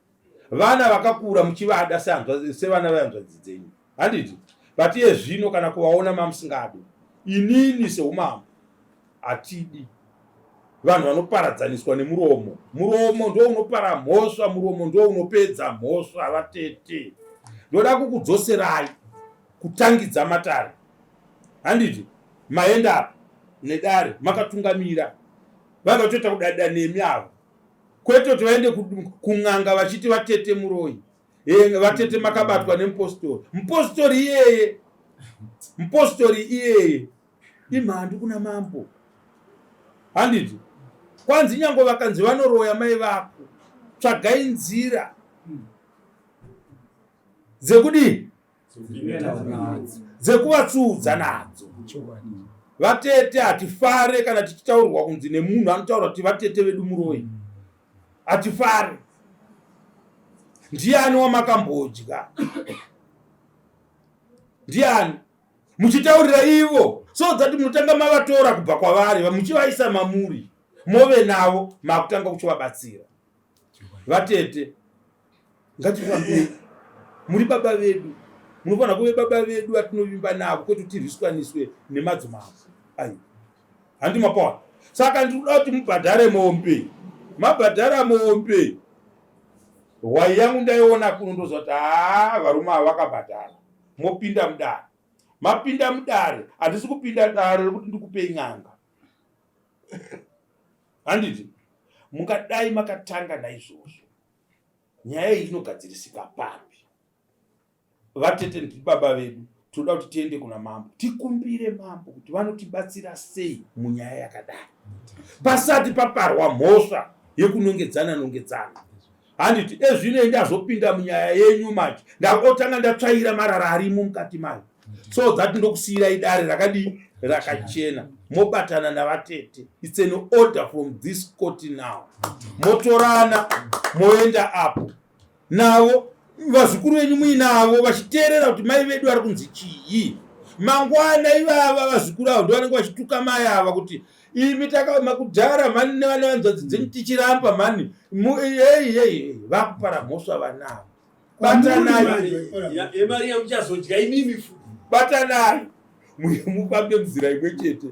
Vana vakakura muchivada sevana vehanzvadzi dzenyu, handiti? But iye zvino kana kuvaona mamusingadi, inini seumambo hatidi vanhu vanoparadzaniswa nemuromo. Muromo ndo unopara mhosva, muromo ndo unopedza mhosva. Vatete, ndoda kukudzoserai kutangidza matare, handiti? Maenda apa nedare makatungamira, vanga toita kudada nemi avo, kwete kuti vaende kun'anga vachiti vatete muroyi, vatete makabatwa nemupostori. Mupostori iyeye, mupostori iyeye imhandu kuna mambo, handiti? Kwanzi nyange vakanzi vanoroya mai vako, tsvagai nzira dzekudii, dzekuvatsuudza nadzo. Vatete, hatifare kana tichitaurwa kunzi nemunhu anotaura kuti vatete vedu muroyi. Hatifare. Ndiani wamakambodya? Ndiani muchitaurira ivo? So that munotanga mavatora kubva kwavari muchivaisa mamuri, move navo, makutanga kuchivabatsira. Vatete, ngatifambei. Muri baba vedu, munofanira kuve baba vedu vatinovimba navo, kwete kuti tirwiswaniswe nemadzimambo. Ai, handi mapawa. Saka ndiri kuda kuti mubhadhare mombe. Mabhadhara mombe, hwai yangu ndaiona kuno, ndoziva kuti haa, varume ava vakabhadhara. Mopinda mudare. Mapinda mudare, handisi kupinda dare rekuti ndikupei n'anga, handiti? Mungadai makatanga naizvozvo, nyaya iyi inogadzirisika papi? Vatete, ndiri baba vedu, tinoda kuti tiende kuna mambo, tikumbire mambo kuti vanotibatsira sei munyaya yakadai pasati paparwa mhosva yekunongedzana nongedzana, handiti? Ezvino ndazopinda munyaya yenyu manje, ndakotanga ndatsvaira marara arimo mukati mayo, so that ndokusiyirai dare rakadii, rakachena. Mobatana navatete. It's an order from this court now. Motorana, moenda apo navo vazukuru venyu muinavo, vachiteerera kuti mai vedu vari kunzi chii. Mangwana ivava vazukuru avo ndo vanenge vachituka mai ava kuti imi takamakudhara mhani nevana vanzvadzi dzenyu tichiramba mhani. Ei ei, vakupara mhosva vanavo. Batanai. Yemari yamuchazodya imimi futi. Batanai, mufambe munzira imwe chete.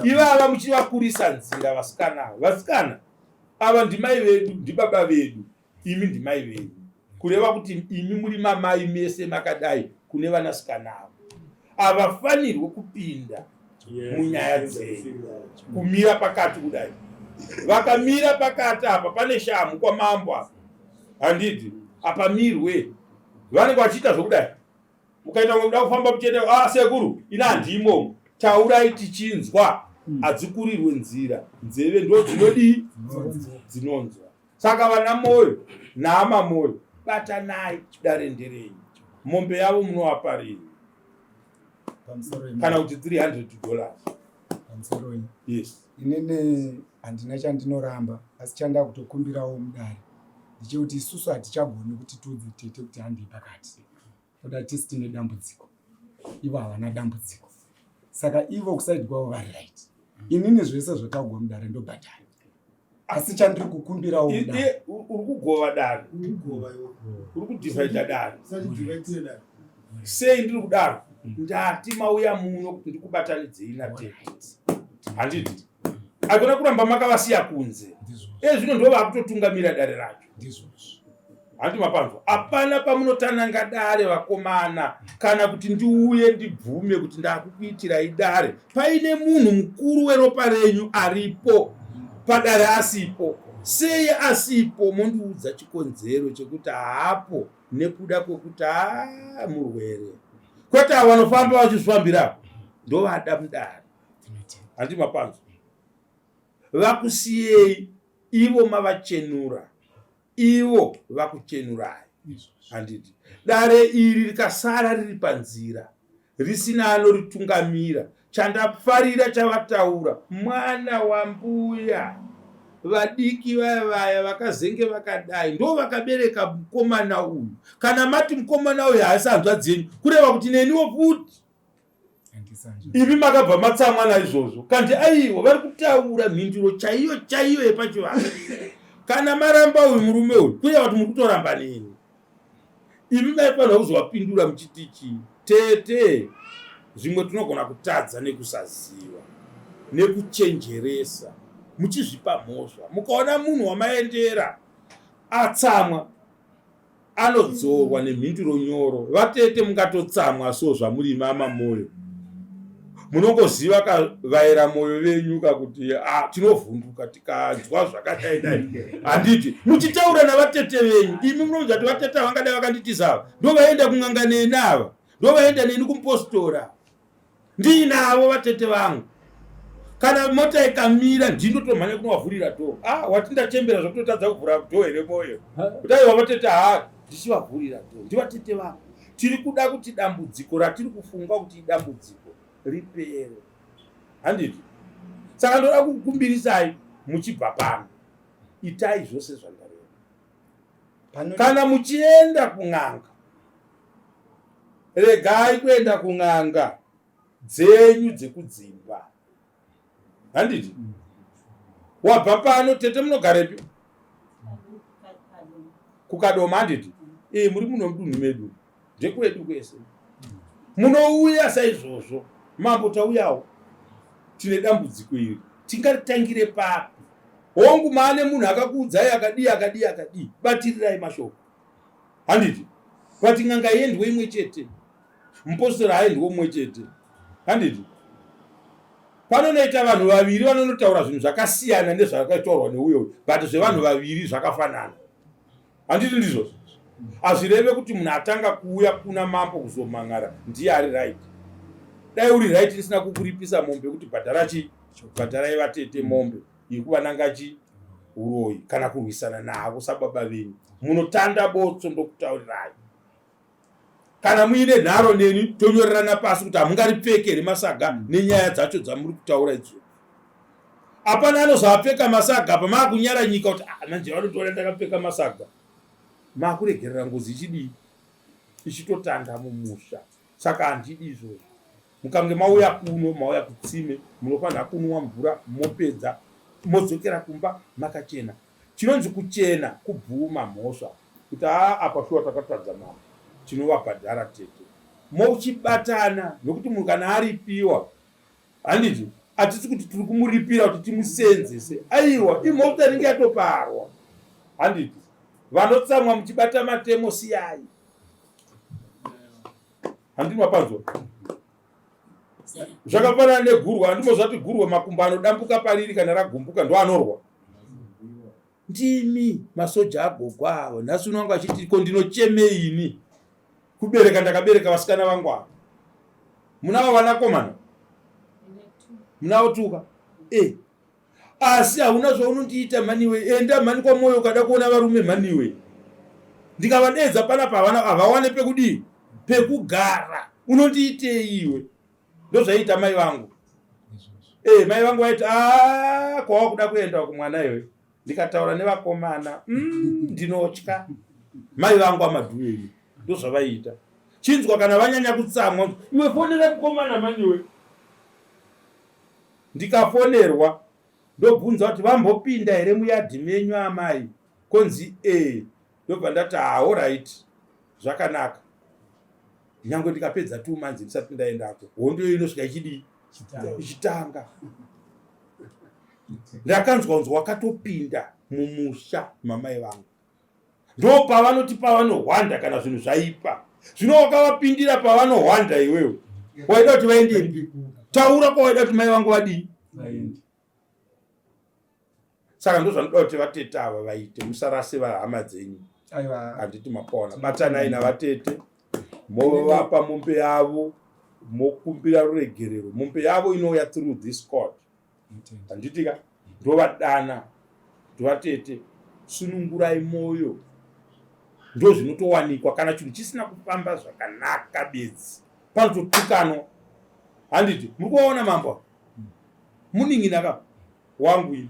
Ivava muchivakurisa nzira. Vasikana ava, vasikana ava ndimai vedu, ndibaba vedu, imi ndimai venyu, kureva kuti imi muri mamai mese makadai kune vanasikana ava. Havafanirwe kupinda munyaya dzenyu, kumira pakati kudai. Vakamira pakati apa, pane shamu kwamambo apa, handiti? Apamirwe, vanenge vachiita zvokudai. Mukaita kuda kufamba muchienda, ah, sekuru, ina handimo, taurai tichinzwa. Hadzikurirwe nzira, nzeve ndo dzinodii, dzinonzwa. Saka vana Moyo naama Moyo, batanai, dare nderenyu. Mombe yavo munovapa rini? Kana kuti $300. Pamusoroi. Yes. Inini handina chandinoramba, asi chandaa kutokumbirawo mudare ndechekuti isusu hatichagoni kuti tiudze tete kuti handei pakati, toda tisi tine dambudziko, ivo havana dambudziko. Saka ivo kuside kwavo vari right. Inini zvese zvataugwa mudare ndobhadhara, asi chandiri kukumbirawo mudare, Uri kugova dare, uri kudivhaidha dare. Sei ndiri kudaro? Ndati mauya muno kuti ndikubatanidzei natete, handiti? Akona kuramba makavasiya kunze. Ezvino ndo vakutotungamira dare racho, handi mapanzwa? Hapana pamunotananga dare, vakomana, kana kuti ndiuye ndibvume kuti ndakukuitirai dare paine munhu mukuru weropa renyu aripo padare asipo. Sei asipo? Mondiudza chikonzero chekuti haapo, nekuda kwekuti haa, murwere, kwete avo vanofamba vachizvifambira. Ndovada mudare, handi mapanzwa? Vakusiyei ivo mavachenura, ivo vakuchenurai, handiti? Dare iri rikasara riri panzira risina anoritungamira, chandafarira chavataura mwana wambuya vadiki vaya, vaya vakazenge vakadai, ndo vakabereka mukomana uyu. Kana mati mukomana uyu haasi hanzvadzi yenyu, kureva kuti neniwo futi. Imi makabva matsamwa naizvozvo kanti aiwa vari kutaura mhinduro chaiyo chaiyo yepachivanhu. Kana maramba uyu murume uyu kuya kuti muri kutoramba neni. Imi maifanira kuzovapindura muchiti chii? Tete, zvimwe tinogona kutadza nekusaziva, nekuchenjeresa, muchizvipa mhosva. Mukaona munhu wamaendera atsamwa, anodzorwa nemhinduro nyoro. Vatete mungatotsamwa so zvamuri imi amamoyo. Munongoziva ka vaera moyo venyu ka kuti ah, tinovhunduka tikanzwa zvakadai dai. Handiti muchitaura navatete venyu imi munoudza kuti vatete vangadai vakanditiza ava ndovaenda kun'anga neni ava ndovaenda neni kumupostora ndiinavo vatete vangu kana mota ikamira ndinotomhanya kunovavhurira dhoo. Ah, wati ndachembera zvekutotadza kuvhura dhoo here moyo? Kuti aiwa vatete haa ndichivavhurira dhoo ndivatete vangu. Tiri kuda kuti dambudziko ratiri kufunga kuti idambudziko ripere, handiti? Saka ndoda kukumbirisai muchibva pano, itai zvose zvandareva. Kana muchienda kun'anga, regai kuenda kun'anga dzenyu dzekudzimba, handiti? Wabva pano tete, munogarepi? Kukadoma, handiti? Ee, muri muno mudunhu medu, ndekwedu kwese. Munouya saizvozvo, mambo tauyawo, tine dambudziko iri, tingaritangire papi? Hongu, maane munhu akakuudzai akadii akadii akadii, batirirai mashoko, handiti? But n'anga iendwe imwe chete, mupostori aendwe umwe chete, handiti? Panonoita vanhu vaviri vanonotaura zvinhu zvakasiyana nezvakataurwa neuyo, but zvevanhu vaviri zvakafanana, handiti? Ndizvozvo. Hazvireve kuti munhu atanga kuuya kuna mambo kuzomhan'ara ndiye ari right. Dai uri right ndisina kukuripisa mombe kuti bhadhara chii, bhadharai vatete mombe yekuvananga chi uroyi kana kurwisana navo sababa venyu. Munotanda botso, ndokutaurirai. Kana muine nharo neni tonyorerana pasi kuti hamungaripfeke here masaga nenyaya dzacho dzamuri kutaura idzo. Hapana anozoapfeka masaga apa maakunyara nyika kuti ah, manje vanotoona ndakapfeka masaga. Maakuregerera ngozi ichidii ichitotanda mumusha. Saka handidi izvozvo. Mukange mauya kuno, mauya kutsime, munofanira kunwa mvura mopedza modzokera kumba makachena. Chinonzi kuchena kubvuma mhosva kuti haa apa shuwa takatadza mambo, tinovabhadhara tete. Mochibatana nokuti munhu kana aripiwa, handiti hatisi kuti tiri kumuripira kuti timusenzese, aiwa, imhosva inenge yatoparwa, handiti? Vanotsamwa muchibata matemo siyai, handiti mapanzwa? Zvakafanana negurwa, handimozvati gurwa makumbo anodambuka pariri kana ragumbuka ndoanorwa. Ndimi masoja agogo avo nhasi uno wangu achiti ko ndinochemei ini kubereka ndakabereka vasikana vangu ava. Munavo vanakomana? Munavo tuka? Eh. Asi hauna zvaunondiita mhaniwe, enda mhani kwamwoyo ukada kuona varume mhaniwe. Ndikavadeedza panapa havana havawane pekudii pekugara. Unondiitei iwe? Ndozvaiita mai vangu. Eh, mai vangu vaiti ah kwawakuda kuenda kumwana iwe. Ndikataura nevakomana ndinotya. Mai vangu amadhuweni ndozvavaiita. Chinzwa kana vanyanya kutsamwa iwe fonera mukomana mhaniwe. Ndikafonerwa ndobvunza kuti vambopinda here muyadhi menyu amai, konzi ee, ndobva ndati haa horaiti zvakanaka. Nyangwe ndikapedza 2 months ndisati ndaendako, hondo iyo inosvika ichidii ichitanga. Ndakanzwa kunzi wakatopinda mumusha mamai vangu. Ndopavanoti pavanohwanda kana zvinhu zvaipa. Zvino wakavapindira pavanohwanda iwewe. Waida kuti vaendepi? Taura kwawaida kuti mai vangu vadii? Saka ndozvanoda kuti vatete ava vaite, musarase vahama dzenyu. Handiti mapaona, batanai navatete movapa mombe yavo, mokumbira ruregerero. Mombe yavo inouya through this court. Handiti ka? Ndovadana vatete, sunungurai moyo. Ndozvinotowanikwa kana chinhu chisina kufamba zvakanaka bedzi, panototukanwa. Handiti muri kuvaona mambo munin'ina ka wangu ini,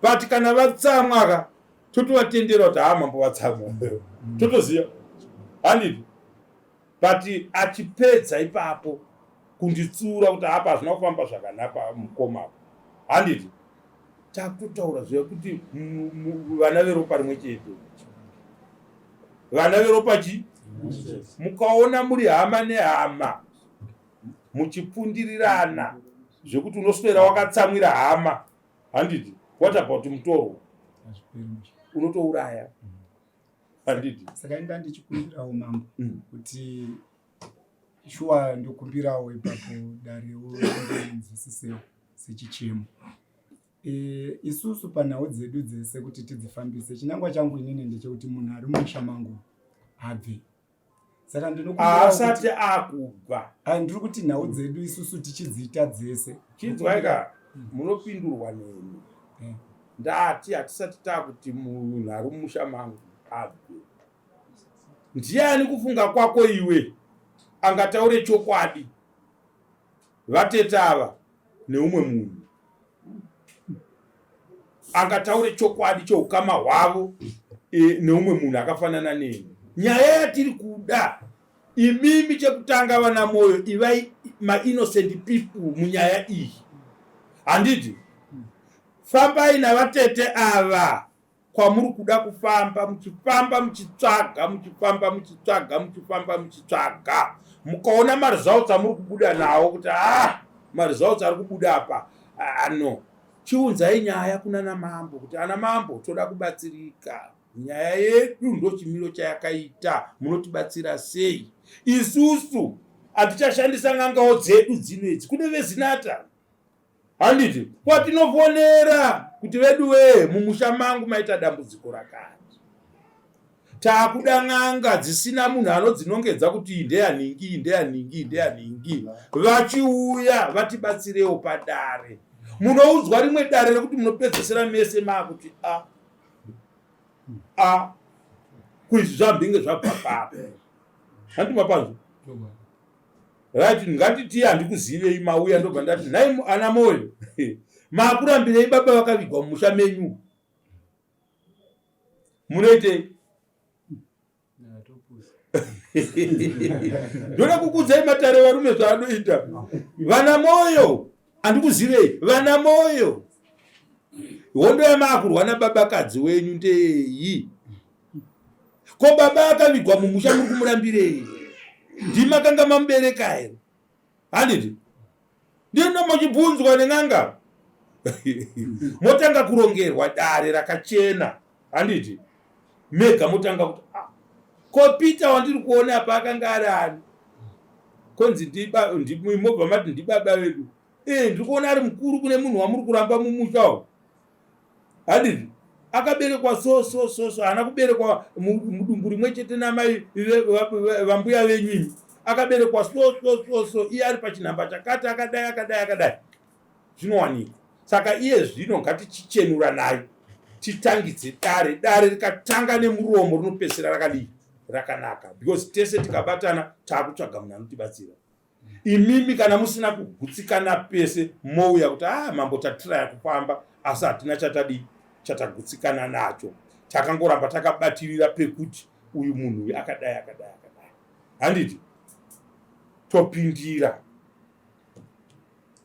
but kana vatsamwa ka totovatendera kuti haa mambo vatsamwa, totoziva, handiti? But achipedza ipapo Kunditsura kuti apa hazvina kufamba zvakanaka mukoma apa. Handiti? Takutotaura zviya kuti vana veropa rimwe chete. Vana veropa chi? Mukaona muri hama nehama muchipfundirirana zvekuti unoswera wakatsamwira hama handiti what about mutorwa unotouraya handiti saka inda ndichikumbirawo mambo mm. kuti shuwa ndokumbirawo ipapo darewo ndinzwisisewo sechichemo e, isusu panhau dzedu dzese kuti tidzifambise chinangwa changu inini ndechekuti munhu ari mumusha mangu abve saka ndinohaasati akubva ah, ndiri kuti nhau dzedu isusu tichidziita dzese chinzwaika munopindurwa neni eh. ndati hatisati takuti munhu ari mumusha mangu abve ndiani kufunga kwako iwe angataure chokwadi vatete ava neumwe munhu angataure chokwadi choukama hwavo e, neumwe munhu akafanana neni nyaya yatiri kuda imimi chekutanga vana moyo ivai mainnocent people munyaya iyi handiti fambai navatete ava kwamuri kuda kufamba muchifamba muchitsvaga muchifamba muchitsvaga muchifamba muchitsvaga mukaona maresults amuri kubuda nawo kuti ah maresults ari kubuda apa ano ah, chiunzai nyaya kunana mambo kuti ana mambo toda kubatsirika nyaya yedu ndochimiro chayakaita munotibatsira sei isusu hatichashandisa n'angawo dzedu dzino idzi kune vezinata Handiti kwatinofonera kuti veduwee mumusha mangu maita dambudziko rakati. Takuda n'anga dzisina munhu anodzinongedza kuti iyi ndeyaningi, iyi ndeyaningi, iyi ndeyaningi. Vachiuya vatibatsirewo padare. Munoudzwa rimwe dare rekuti munopedzesera mese maakuti a a kuizvi zvambinge zvabva papi. Handiti mapanzwa? Right, ngatitii handikuzivei mauya ndobva ndati nhai ana moyo makurambirei baba vakavigwa mumusha menyu munoitei ndoda kukudzai matare varume zvaanoita vana moyo handikuzivei vana moyo hondo yamaakurwa nababakadzi wenyu ndeyeyi ko baba akavigwa mumusha muri kumurambirei ndimakanga mamubereka here handiti ndino muchibvunzwa nen'anga motanga kurongerwa dare rakachena handiti mega motanga kuti ah, ko peter wandiri kuona apa akanga ari ani konzi mobva mati ndibaba vedu e ndiri kuona ari mukuru kune munhu wamuri kuramba mumusha umu handiti akaberekwa so so so so haana kuberekwa mudumbu rimwe chete namai vambuya venyu imi akaberekwa so so so so iye ari pachinhamba chakati akadai akadai akadai zvinowanikwa saka iye zvino ngatichichenura nayo titangidze dare dare rikatanga nemuromo rinopedzisira rakadii rakanaka because tese tikabatana taakutsvaga munhu anotibatsira Imimi kana musina kugutsikana pese mouya kuti ah mambo tatiraya kufamba asi hatina chatadii chatagutsikana nacho. Takangoramba takabatirira pekuti uyu munhu uyu akadai akadai akadai. Handiti topindira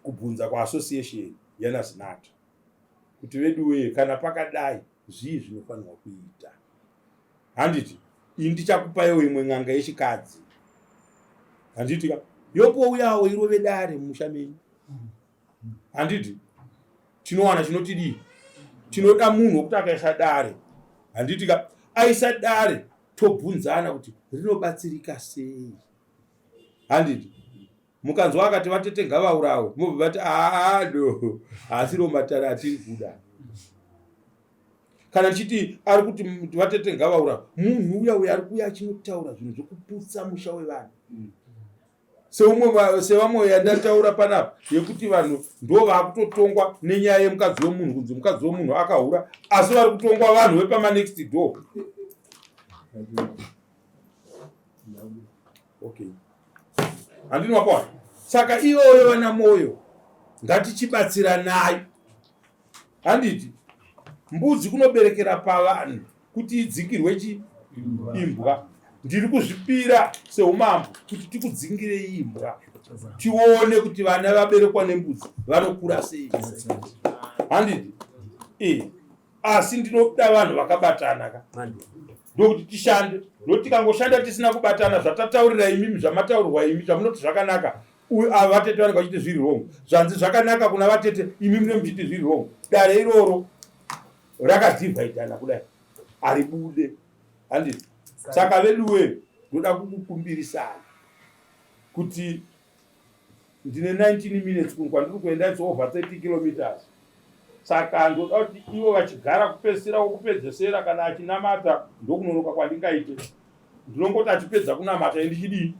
kubvunza kuassociation yanaZinatha kuti veduwee kana pakadai zvii zvinofanirwa kuita. Handiti ini ndichakupaiwo imwe n'anga yechikadzi handiti ka yopouyawo irove dare mumusha menyu handiti tinowana chinotidii tinoda munhu wekuti akaisa dare handiti ka aisa dare tobvunzana kuti rinobatsirika sei handiti mukanzwa akati vatete ngavaurawe mobva vati aado haasiro matare atiri kuda kana ndichiti ari kuti vatete ngavaurawe munhu uya uya ari kuuya achinotaura zvinhu zvekuputsa musha wevanhu mm. seumwe sevamwe yandataura panapa yekuti vanhu ndo vaakutotongwa nenyaya yemukadzi wemunhu kunzi mukadzi wemunhu akahura asi vari kutongwa vanhu vepamanext door okay handini wapaona saka iyoyo vana moyo ngatichibatsiranayi handiti mbudzi kunoberekera pavanhu kuti idzingirwe chi imbwa ndiri kuzvipira seumambo kuti tikudzingire imbwa. Tione kuti vana vaberekwa nembudzi vanokura sei. Handiti? Eh. Asi ndinoda vanhu vakabatana ka. Ndokuti tishande. Nokuti tikangoshanda tisina kubatana zvatataurira imimi zvamataurirwa imi zvamunoti zvakanaka ava vatete vanenge vachiti zviri wrong. Zvanzi zvakanaka kuna vatete imi mune muchiti zviri wrong. Dare iroro rakadhivhaidhana kudai haribude. Handiti? Saka veduwe ndoda kukukumbirisai kuti ndine 19 minutes kunhu kwandiri kuenda its over 30 kilometers saka ndoda kuti ivo vachigara kupedzisira wokupedzesera kana achinamata ndokunonoka kwandingaite ndinongoti achipedza kunamata indichidii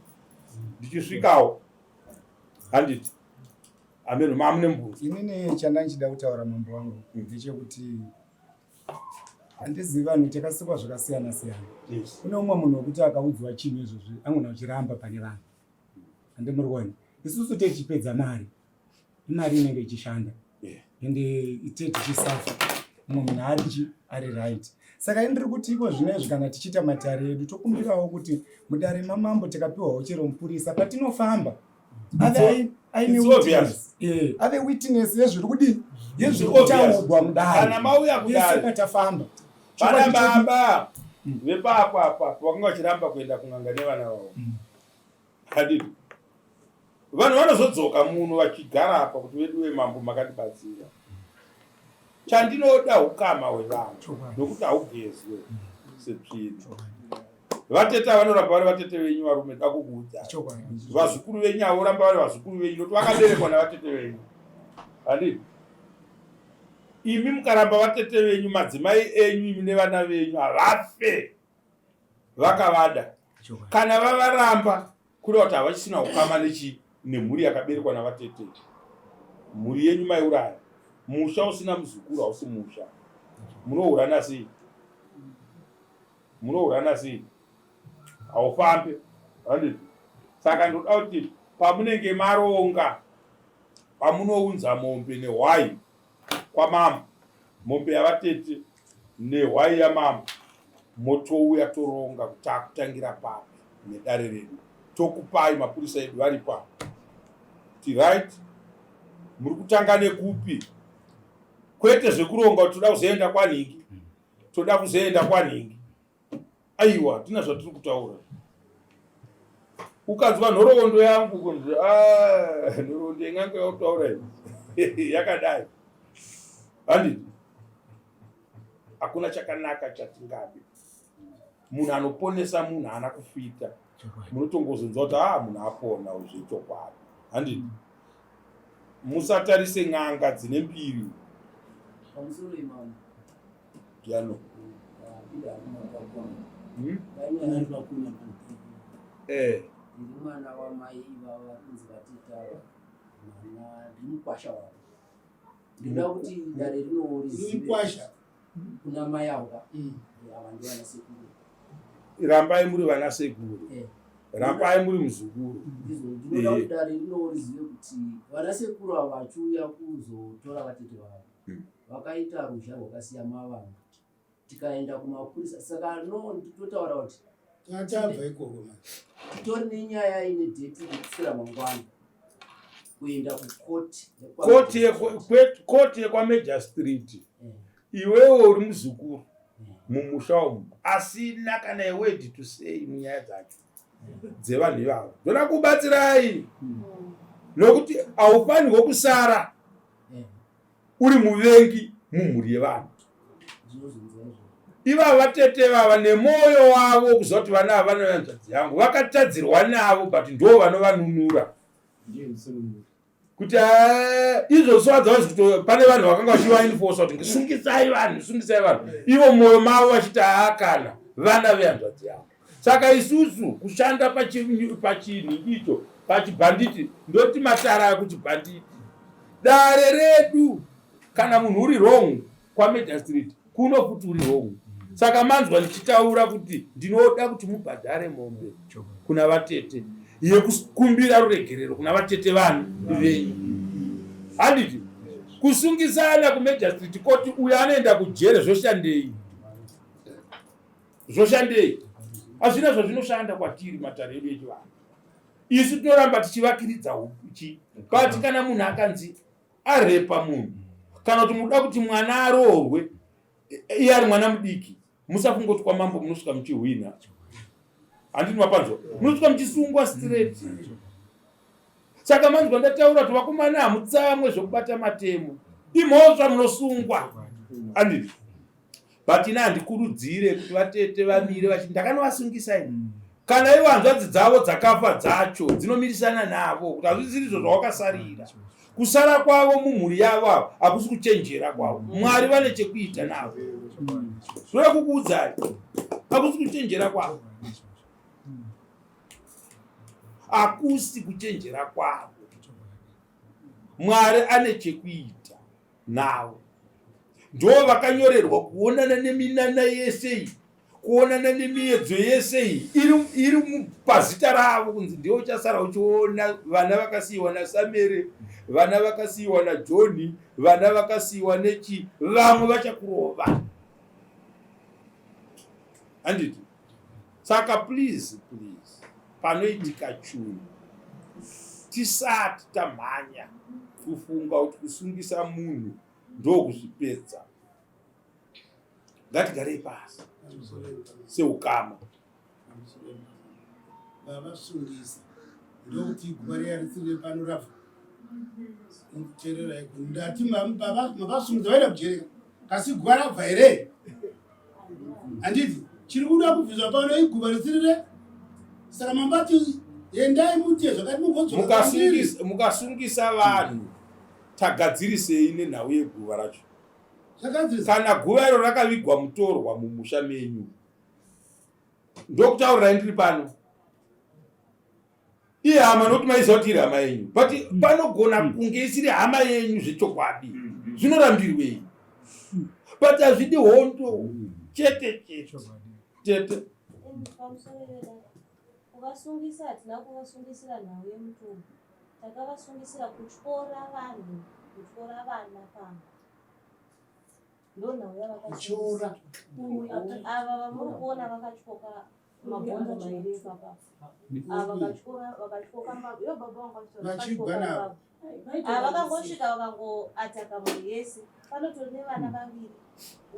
ndichisvikawo handiti ameno mamune mubvunzo inini chandandichida kutaura mambo wangu ndechekuti Handizivi vanhu takasikwa zvakasiyana siyana. Yes. Kune umwe munhu wekuti akaudzwa chinhu izvozvi angona uchiramba pane vanhu. Handi muri kuona. Isusu tichipedza mari. Imari inenge ichishanda. Yeah. Ende ite tichisafa. Mumwe munhu ari chi ari right. Saka ini ndiri kuti iko zvino izvi kana tichiita matare edu tokumbirawo kuti mudare mamambo tikapiwawo chero mupurisa patinofamba ave aine witness eh, ave witness yezviri kudii yezviri kutaugwa mudare kana mauya kudare patafamba pana baba vepapo apa vakanga vachiramba kuenda kun'anga nevana vavo handiti vanhu vanozodzoka muno vachigara apa kuti vedu vemambo makatibatsira chandinoda ukama hwevanhu nokuti haugezwe setsvina vatete vanoramba vari vatete venyu varume da kukuudza vazukuru venyu avo ramba vari vazukuru venyu nokuti vakaberekwa navatete venyu handii imi mukaramba vatete venyu madzimai enyu imi nevana venyu havafe vakavada kana vavaramba kureva kuti havachisina ukama nechi nemhuri yakaberekwa navatete mhuri yenyu maiuraya musha usina muzukuru hausi musha munohurana sei munohurana sei haufambe handiti saka ndoda kuti pamunenge maronga pamunounza mombe nehwai kwamambo mombe yavatete nehwai yamambo motouya toronga kuti takutangira papi nedare redu tokupai mapurisa edu varipo apa kuti right muri kutanga nekupi kwete zvekuronga kuti toda kuzoenda kwanhingi toda kuzoenda kwanhingi aiwa tina zvatiri kutaura ukanzwa nhoroondo yangu kunzi ah, nhoroondo yen'anga yautaura iyi yakadai handiti hakuna chakanaka chatingabe munhu anoponesa munhu haana kufita munotongozonzwa kuti ah munhu apona zvechokwadi handiti musatarise n'anga dzine mbiri piano hmm? Eh. Ndiri mwana wamai ivava kunzi vatita mwana ndiri mukwasha wavo ndinoda kuti dare rinorizive kuna mai avo ka mm. ava ndi vana sekuru rambai muri vana sekuru eh. rambai muri muzukuru ndizvo ndinoda kuti dare rinorizive kuti vana sekuru ava vachiuya kuzotora vatete vavo hmm. vakaita ruzha rwakasiya mavanga tikaenda kumapurisa saka no totaura kuti tabva ikoko titori nenyaya ine dheti rekuswera mangwana kuenda kukoti koti yekwamajor street eh. iwewe uri muzukuru eh. mumusha umu asina kana eword to say munyaya dzacho eh. dzevanhu ivavo ndoda kubatsirai hmm. nokuti haufanirwe kusara uri muvengi mumhuri yevanhu ivava vatete vava nemwoyo wavo kuziva kuti vana ava vanoyanzvadzi yangu vakatadzirwa navo but ndo vanovanunura kuti ah, izvo swadza vazi kuti pane vanhu vakanga vachivainfosa kuti sungisai vanhu sungisai vanhu ivo mwoyo mavo vachiti haakana vana vehanzvadzi yavo saka isusu kushanda pachinhingi icho pachibhanditi ndoti matara akuchibhanditi dare redu kana munhu uri wrong kwamajustreet kuno futi uri wrong saka manzwa ndichitaura kuti ndinoda kuti mubhadhare mombe kuna vatete yekukumbira ruregerero kuna vatete vanhu venyu handiti kusungisana kumajustreet koti uyo anoenda kujere zvoshandei zvoshandei hazvina zvazvinoshanda kwatiri matare edu echivanhu. Isu tinoramba tichivakiridza chi but kana munhu akanzi arepa munhu kana kuti muda kuti mwana aroorwe iye ari mwana mudiki, musafunga kuti kwamambo munosvika muchihwina. Handini mapanzwa, munosvika muchisungwa straight. Saka manzwa ndataura kuti vakomana hamutsamwe zvekubata matemo, imhosva, munosungwa. Handini but ini handikurudzire kuti vatete vamire vachi ndakanovasungisa ini. Kana ivo hanzvadzi dzavo dzakafa dzacho dzinomirisana navo kuti hazvisiri izvo zvawakasarira. Kusara kwavo mumhuri yavo avo hakusi kuchenjera kwavo. Mwari vane chekuita navo. Zvinoda kukuudzai, hakusi kuchenjera kwavo, hakusi kuchenjera kwavo. Mwari ane chekuita navo. Ndo vakanyorerwa kuonana neminana yese iyi, kuonana nemiedzo yese iyi iri pazita ravo, kunzi ndiwo uchasara uchiona vana vakasiyiwa naSamere, vana vakasiyiwa naJohni, vana vakasiyiwa nechi, vamwe vachakurova. Handiti? Saka please, please, panoitika chunhu tisati tamhanya kufunga kuti kusungisa munhu ndokuzvipedza. Ngatigarei pasi seukama. Vavasungisa ndokuti guva riya risiri pano rabva. Teererai, ndati mavasungisa vaenda kujereka, kasi guva rabva here? Handiti chiri kuda kubviswa pano iguva risirire? Saka mambati endai mutiye zvakati mugodzoka. Mukasungisa vanhu tagadzirisei nenhau yeguva racho? Kana guva iro rakavigwa mutorwa mumusha menyu, ndokutaurirai ndiri pano, ihama, nokuti maiziva kuti iri hama yenyu, but panogona kunge isiri hama yenyu zvechokwadi. Zvinorambirwei? But hazvidi hondo chete chete tete. Pamusoro vedare, kuvasungisa hatina kuvasungisira nhau yemutumbi. Takavasungisira kutyora vanhu, kutyora vana pamba. Ndo nhau yavakatyora ava vamuri kuona vakatyoka mabhonzo mairi ipapa. Ava vakatyora, vakatyoka yo baba vangu. Vachigwa navo. Ava vakangosvika vakangoataka mhuri yese. Panotori nevana vaviri,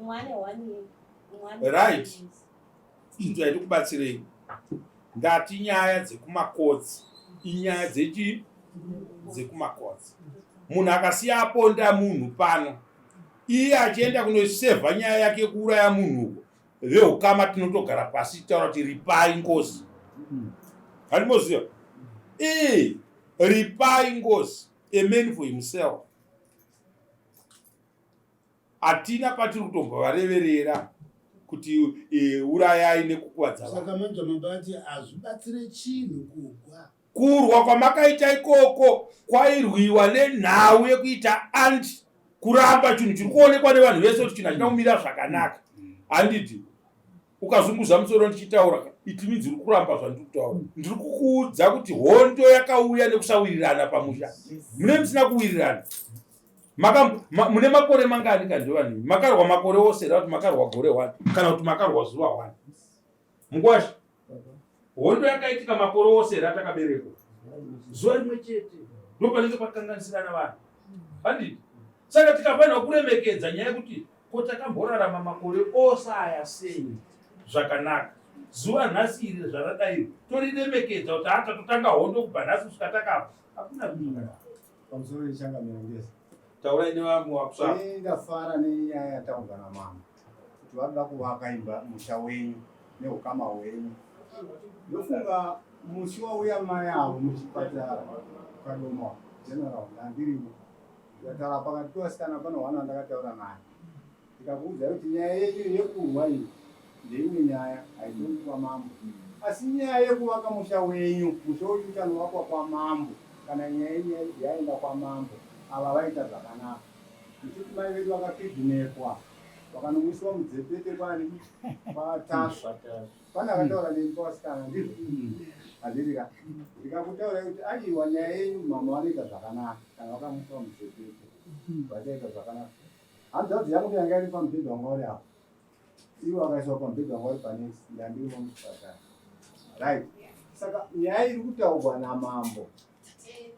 umwe ane 1 year, umwe ane Right. Chinzwa, ndikubatsirei. Ndati nyaya dzekumakotsi inyaya dzechi dzekumakotsi. Munhu akasiya aponda munhu pano, iye achienda kunosevha nyaya yake yekuuraya munhu uko, veukama tinotogara pasi titaura kuti ripai ngozi. Handimoziva ee, ripai ngozi. A man for himself. Hatina patiri kutombovareverera kuti urayai nekukuvadza vanhu. Saka manje mambati hazvibatsire chinhu kugwa. Kurwa kwamakaita ikoko kwairwiwa nenhau yekuita anti kuramba chinhu chiri kuonekwa nevanhu vese kuti chinhu hachina kumira zvakanaka. Handiti ukazunguza musoro ndichitaura, it means uri kuramba zvandiri kutaura. Ndiri kukuudza kuti hondo yakauya nekusawirirana pamusha. Mune musina kuwirirana. Mune makore mangani kanzi vanhu makarwa makore ose here, kuti makarwa gore one kana kuti makarwa zuva one? Mukwasha, hondo yakaitika makore ose here atakaberekwa? Zuva rimwe chete ndo panenge pakanganisirana vanhu, handiti? Saka tikafanira kuremekedza nyaya yekuti ko takamborarama makore ose aya sei zvakanaka, zuva nhasi iri zvaradairi toriremekedza kuti hata totanga hondo kubva nhasi kusvika takafa, hakuna zvinhu zvakadaro. Pamusoro yechangamira ngezi. Taurai nevamwe wakusvaka. Ini ndafara nenyaya yataurwa namama kuti vanoda kuvaka imba musha wenyu neukama hwenyu. Ndofunga musi wauya mai avo muchipatara Kadoma General ndandirimo, ndikataura pakati pevasikana pano hwana wandakataura naye, ndikakuudzai kuti nyaya yenyu yekurwa iyi ndeimwe nyaya, haitongi kwamambo, asi nyaya yekuvaka musha wenyu, musha wenyu uchanovakwa kwamambo kana nyaya yenyu yaenda kwamambo. Ava vaita zvakanaka muchiti mai vedu vakakidnepwa vakanomwiswa mudzepete kwani kwaTasva. Pane akataura neni pavasikana, ndizvo handiti ka? Ndikakutaurai kuti aiwa, nyaya yenyu mama vanoita zvakanaka, kana vakamuiswa mudzepete vachaita zvakanaka. Hanzvadzi yangu yanga iri pamubhedha wanga uri apo, ivo vakaiswa pamubhedha wanga uri panext, ndandirimo muchipatara, right? Saka nyaya iri kutaurwa namambo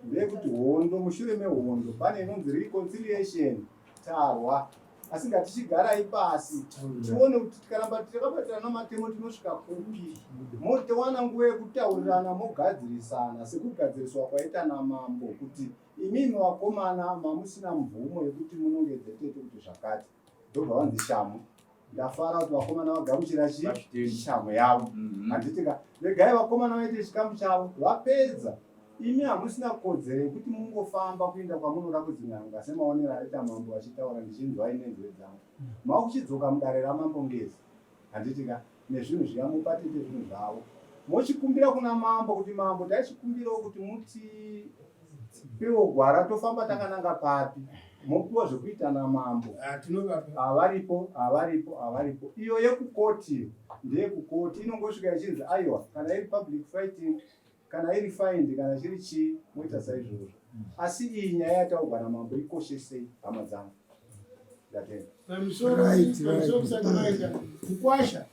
ndeyekuti hondo, mushure mehondo pane inonzi reconciliation, tarwa asi ngatichigarai pasi tione kuti tikaramba takabatirana matemo tinosvika kupi. Motowana nguva yekutaurirana mogadzirisana sekugadziriswa kwaita namambo kuti imimi vakomana mamusina mvumo yekuti munongedze tete kuti zvakati ndobva vanzi shamu ndafara kuti vakomana vagamuchira chi shamu yavo mhm. handiti ka regai vakomana vaite chikamu chavo vapedza imi hamusina kodzero yekuti mungofamba kuenda kwamunoda kudzin'anga semaonero aita mambo vachitaura ndichinzwa inenzwe dzangu makuchidzoka mudare ramambo ngezi handiti ka nezvinhu zviya mupa tete zvinhu zvavo mochikumbira kuna mambo kuti mambo taichikumbirawo kuti mutipewo gwara tofamba takananga papi mopiwa zvekuita namambo ah, havaripo havaripo havaripo iyo yekukoti ndeyekukoti inongosvika ichinzi aiwa kana iri public fighting kana iri find kana chiri chii moita saizvozvo asi iyi nyaya yataugwa namambo ikoshesei hama dzangu ndatenda pamusoro pamusoro musati maita mukwasha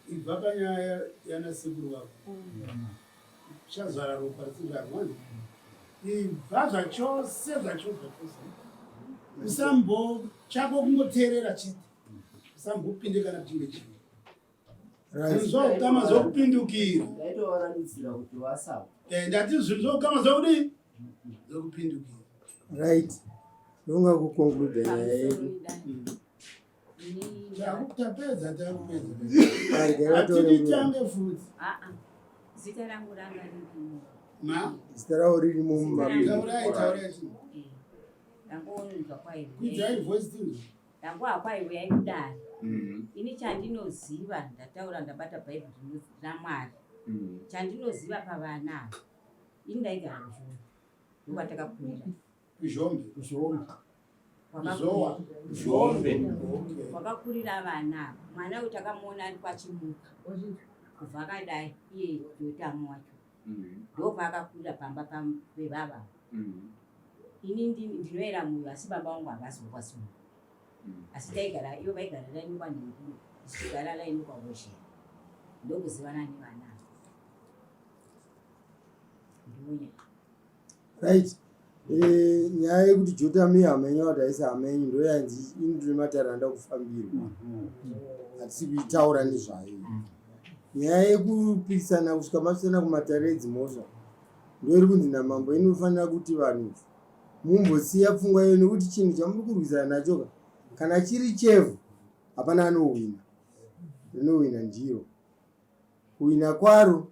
ibva panyaya yana sekuru vako chazvara ropa risizvarwa ibva zvachose zvachose zvachose usambo chako kungoteerera chete usambopinde kana chimwe chinhu Zvinhu zvokukama zvokupindukira. Ndaitovarandutsira kuti vasava. Eh, ndati zvinhu zvokukama zvokudii? Zvokupindukira. Right. Ndonga kuconclude nyaya yedu. Tapedza takupedza. Hatidi tange futi. Ah ah. Zita rangu ranga ririmo. Ma? Zita ravo ririmo mumabhuku. Taurai taurai. Eh. Ndangonzwa kwai. Kudzai voice tinzwe. Ndangoa kwai uyai kudare. Mm. Ini chandinoziva ndataura ndabata bhaibheri raMwari. Mm. Chandinoziva pavana ava. Ini ndaigara kuZhombe. Ndokwatakakurira. Kuzhombe. Kuzhombe. Zowa. Zhombe. Kwakakurira vana ava. Mwana uyu takamuona ari kwaChimuka. Kubva akadai iye Jotamu wacho. Mm. Ndopaakakurira pamba pevava. Mm. Ini ndinoera moyo asi baba vangu havasi vokwaSunga. Mm. Asi taigara ivo vaigara laini kwanhinguro isu tigara laini kwahozhera. Ndokuzivana nevana ava. Ndonya. Right. Eh, nyaya yekuti Jotamu ihama yenyu kuti haisi hama yenyu ndoyanzi ini ndine matare anoda kufambirwa. Hatisi kuitaura nezvayo. Nyaya yekupikisana kusvika masvikana kumatare edzimhosva ndoiri kunzi namambo inofanira kuti vanhu mumbosiya pfungwa iyo nekuti chinhu chamuri kurwisana nacho kana chiri chevhu hapana anohwina rinohwina ndiro kuhwina kwaro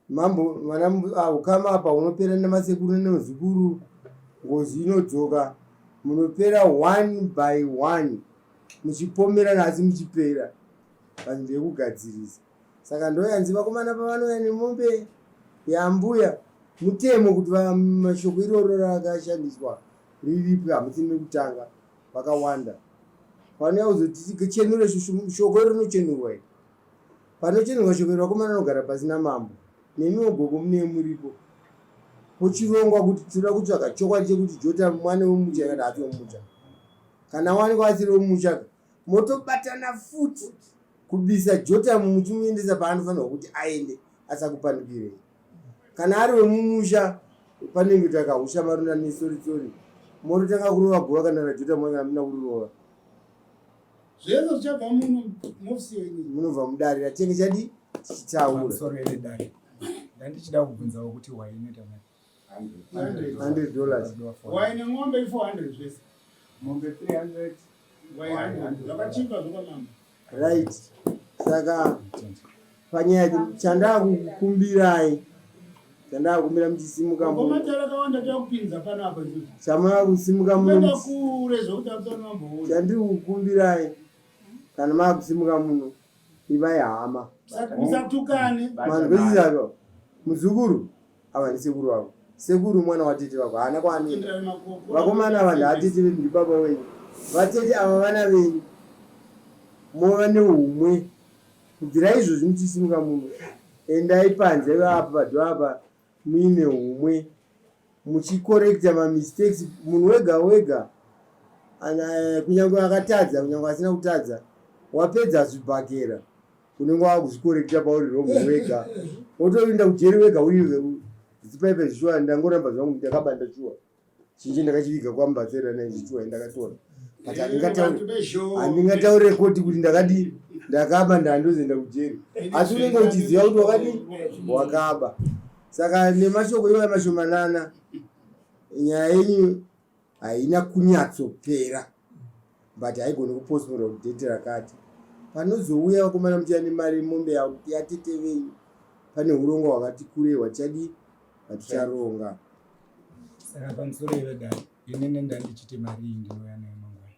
mambo vana ah, ukama apa unopera nemasekuru nemazukuru ngozi inodzoka munopera one by one muchipomerana asi muchipera vanhu ndekugadzirisa saka ndoyanzi vakomana pavanouya nemombe yambuya mutemo kuti mashoko iroro rakashandiswa riripwe hamusi mekutanga vakawanda vanouya kuzoti chenure shoko iro rinochenurwa iri panochenurwa shoko iro vakomana vanogara pasi namambo nemiwo gogo munee muripo pochirongwa kuti tinoda kutsvaga chokwadi chekuti jota mwana wemucha kana haati wemucha kana wanikwa asiri wemucha motobatana futi kubisa Jotamu muchimuendesa paanofanirwa kuti aende asakupandukirei. Kana ari wemumusha panenge takahusha marunda nesoritsori morotanga kurova guva kana raJotamu wacho hamuna kurirova. Zvese zvichabva muno mofisi yenyu. Munobva mudare ratenge chadi tichitaura. Pamusoro yedare. Ndandichida kubvunzawo kuti wainoita mari. 100 dollars. Waine ng'ombe i 400 zvese. Mombe 300. Wai 100. Zvakachipa zvokwamambo. Right. Saka panyaya chandakukumbirai chandakukumbira muchisimuka chamava kusimuka muno chandiri kukumbirai kana makusimuka muno ivai hama manzwisisaka muzukuru ava ndisekuru vako sekuru mwana watete vako haana kwaanoenda vakomana ava ndaatete vedu ndibaba wenyu vatete ava vana venyu mova neumwe kubvira izvozvi muchisimuka muno endai panze apa padho apa muine umwe muchikorekta mamistakes munhu wega wega eh, kunyange akatadza kunyange asina kutadza wapedza zvibhakera. Unenge wakuzvikorekta pauri wrong wega. Wotoenda kujeri wega uri zipaipe zvishuwa ndangoramba zvangu ndakabanda shuwa. Chinje ndakachiviga kwambatsera naizvichuwa ndakatora. But handingataure koti kuti ndakadii ndakaba ndandozoenda kujeri. Asi unenge uchiziva kuti wakadii wakaba. Saka nemashoko iwaya mashomanana nyaya yenyu haina kunyatsopera but haigoni kupostponwa kudate rakati panozouya vakomana muchiya nemari mombe yatete venyu pane urongwa hwakati kurei hwatichadii hwaticharonga saka pamusoro yevedare inini ndandichiti mari iyi ndinouya nayo mangwana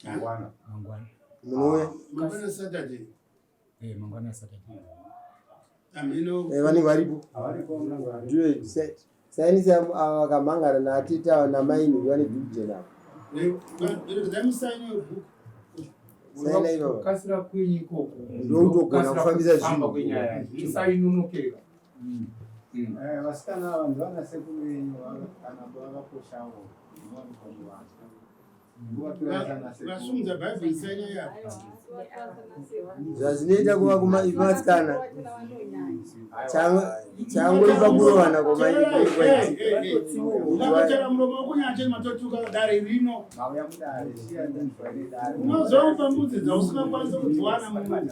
mangwana mangwana munouya mangwana saturday Eh, mangwana Saturday. Ameno. Eh, vanenge varipo. Ndiyo sainisi ava vakamhangana naatete ava namaini vane dhuku jena ava. Saina ivava. Kukasira kwenyu ikoko. Ndokutogona kufambisa zvinhu. Kwenyaya. Tisainonokera. Eh, vasikana ava ndivana sekuru venyu kana vakakoshawo vanowanikwa muvanhu. Vasumudza bhaibheri saina yako. Zvazvinoita kuva kumasikana changoipa kurovana kwamaitera muromo wekunyache matotuka dare rino unozopa mbudzi dzausingakwanisi kudziwana mumunhu.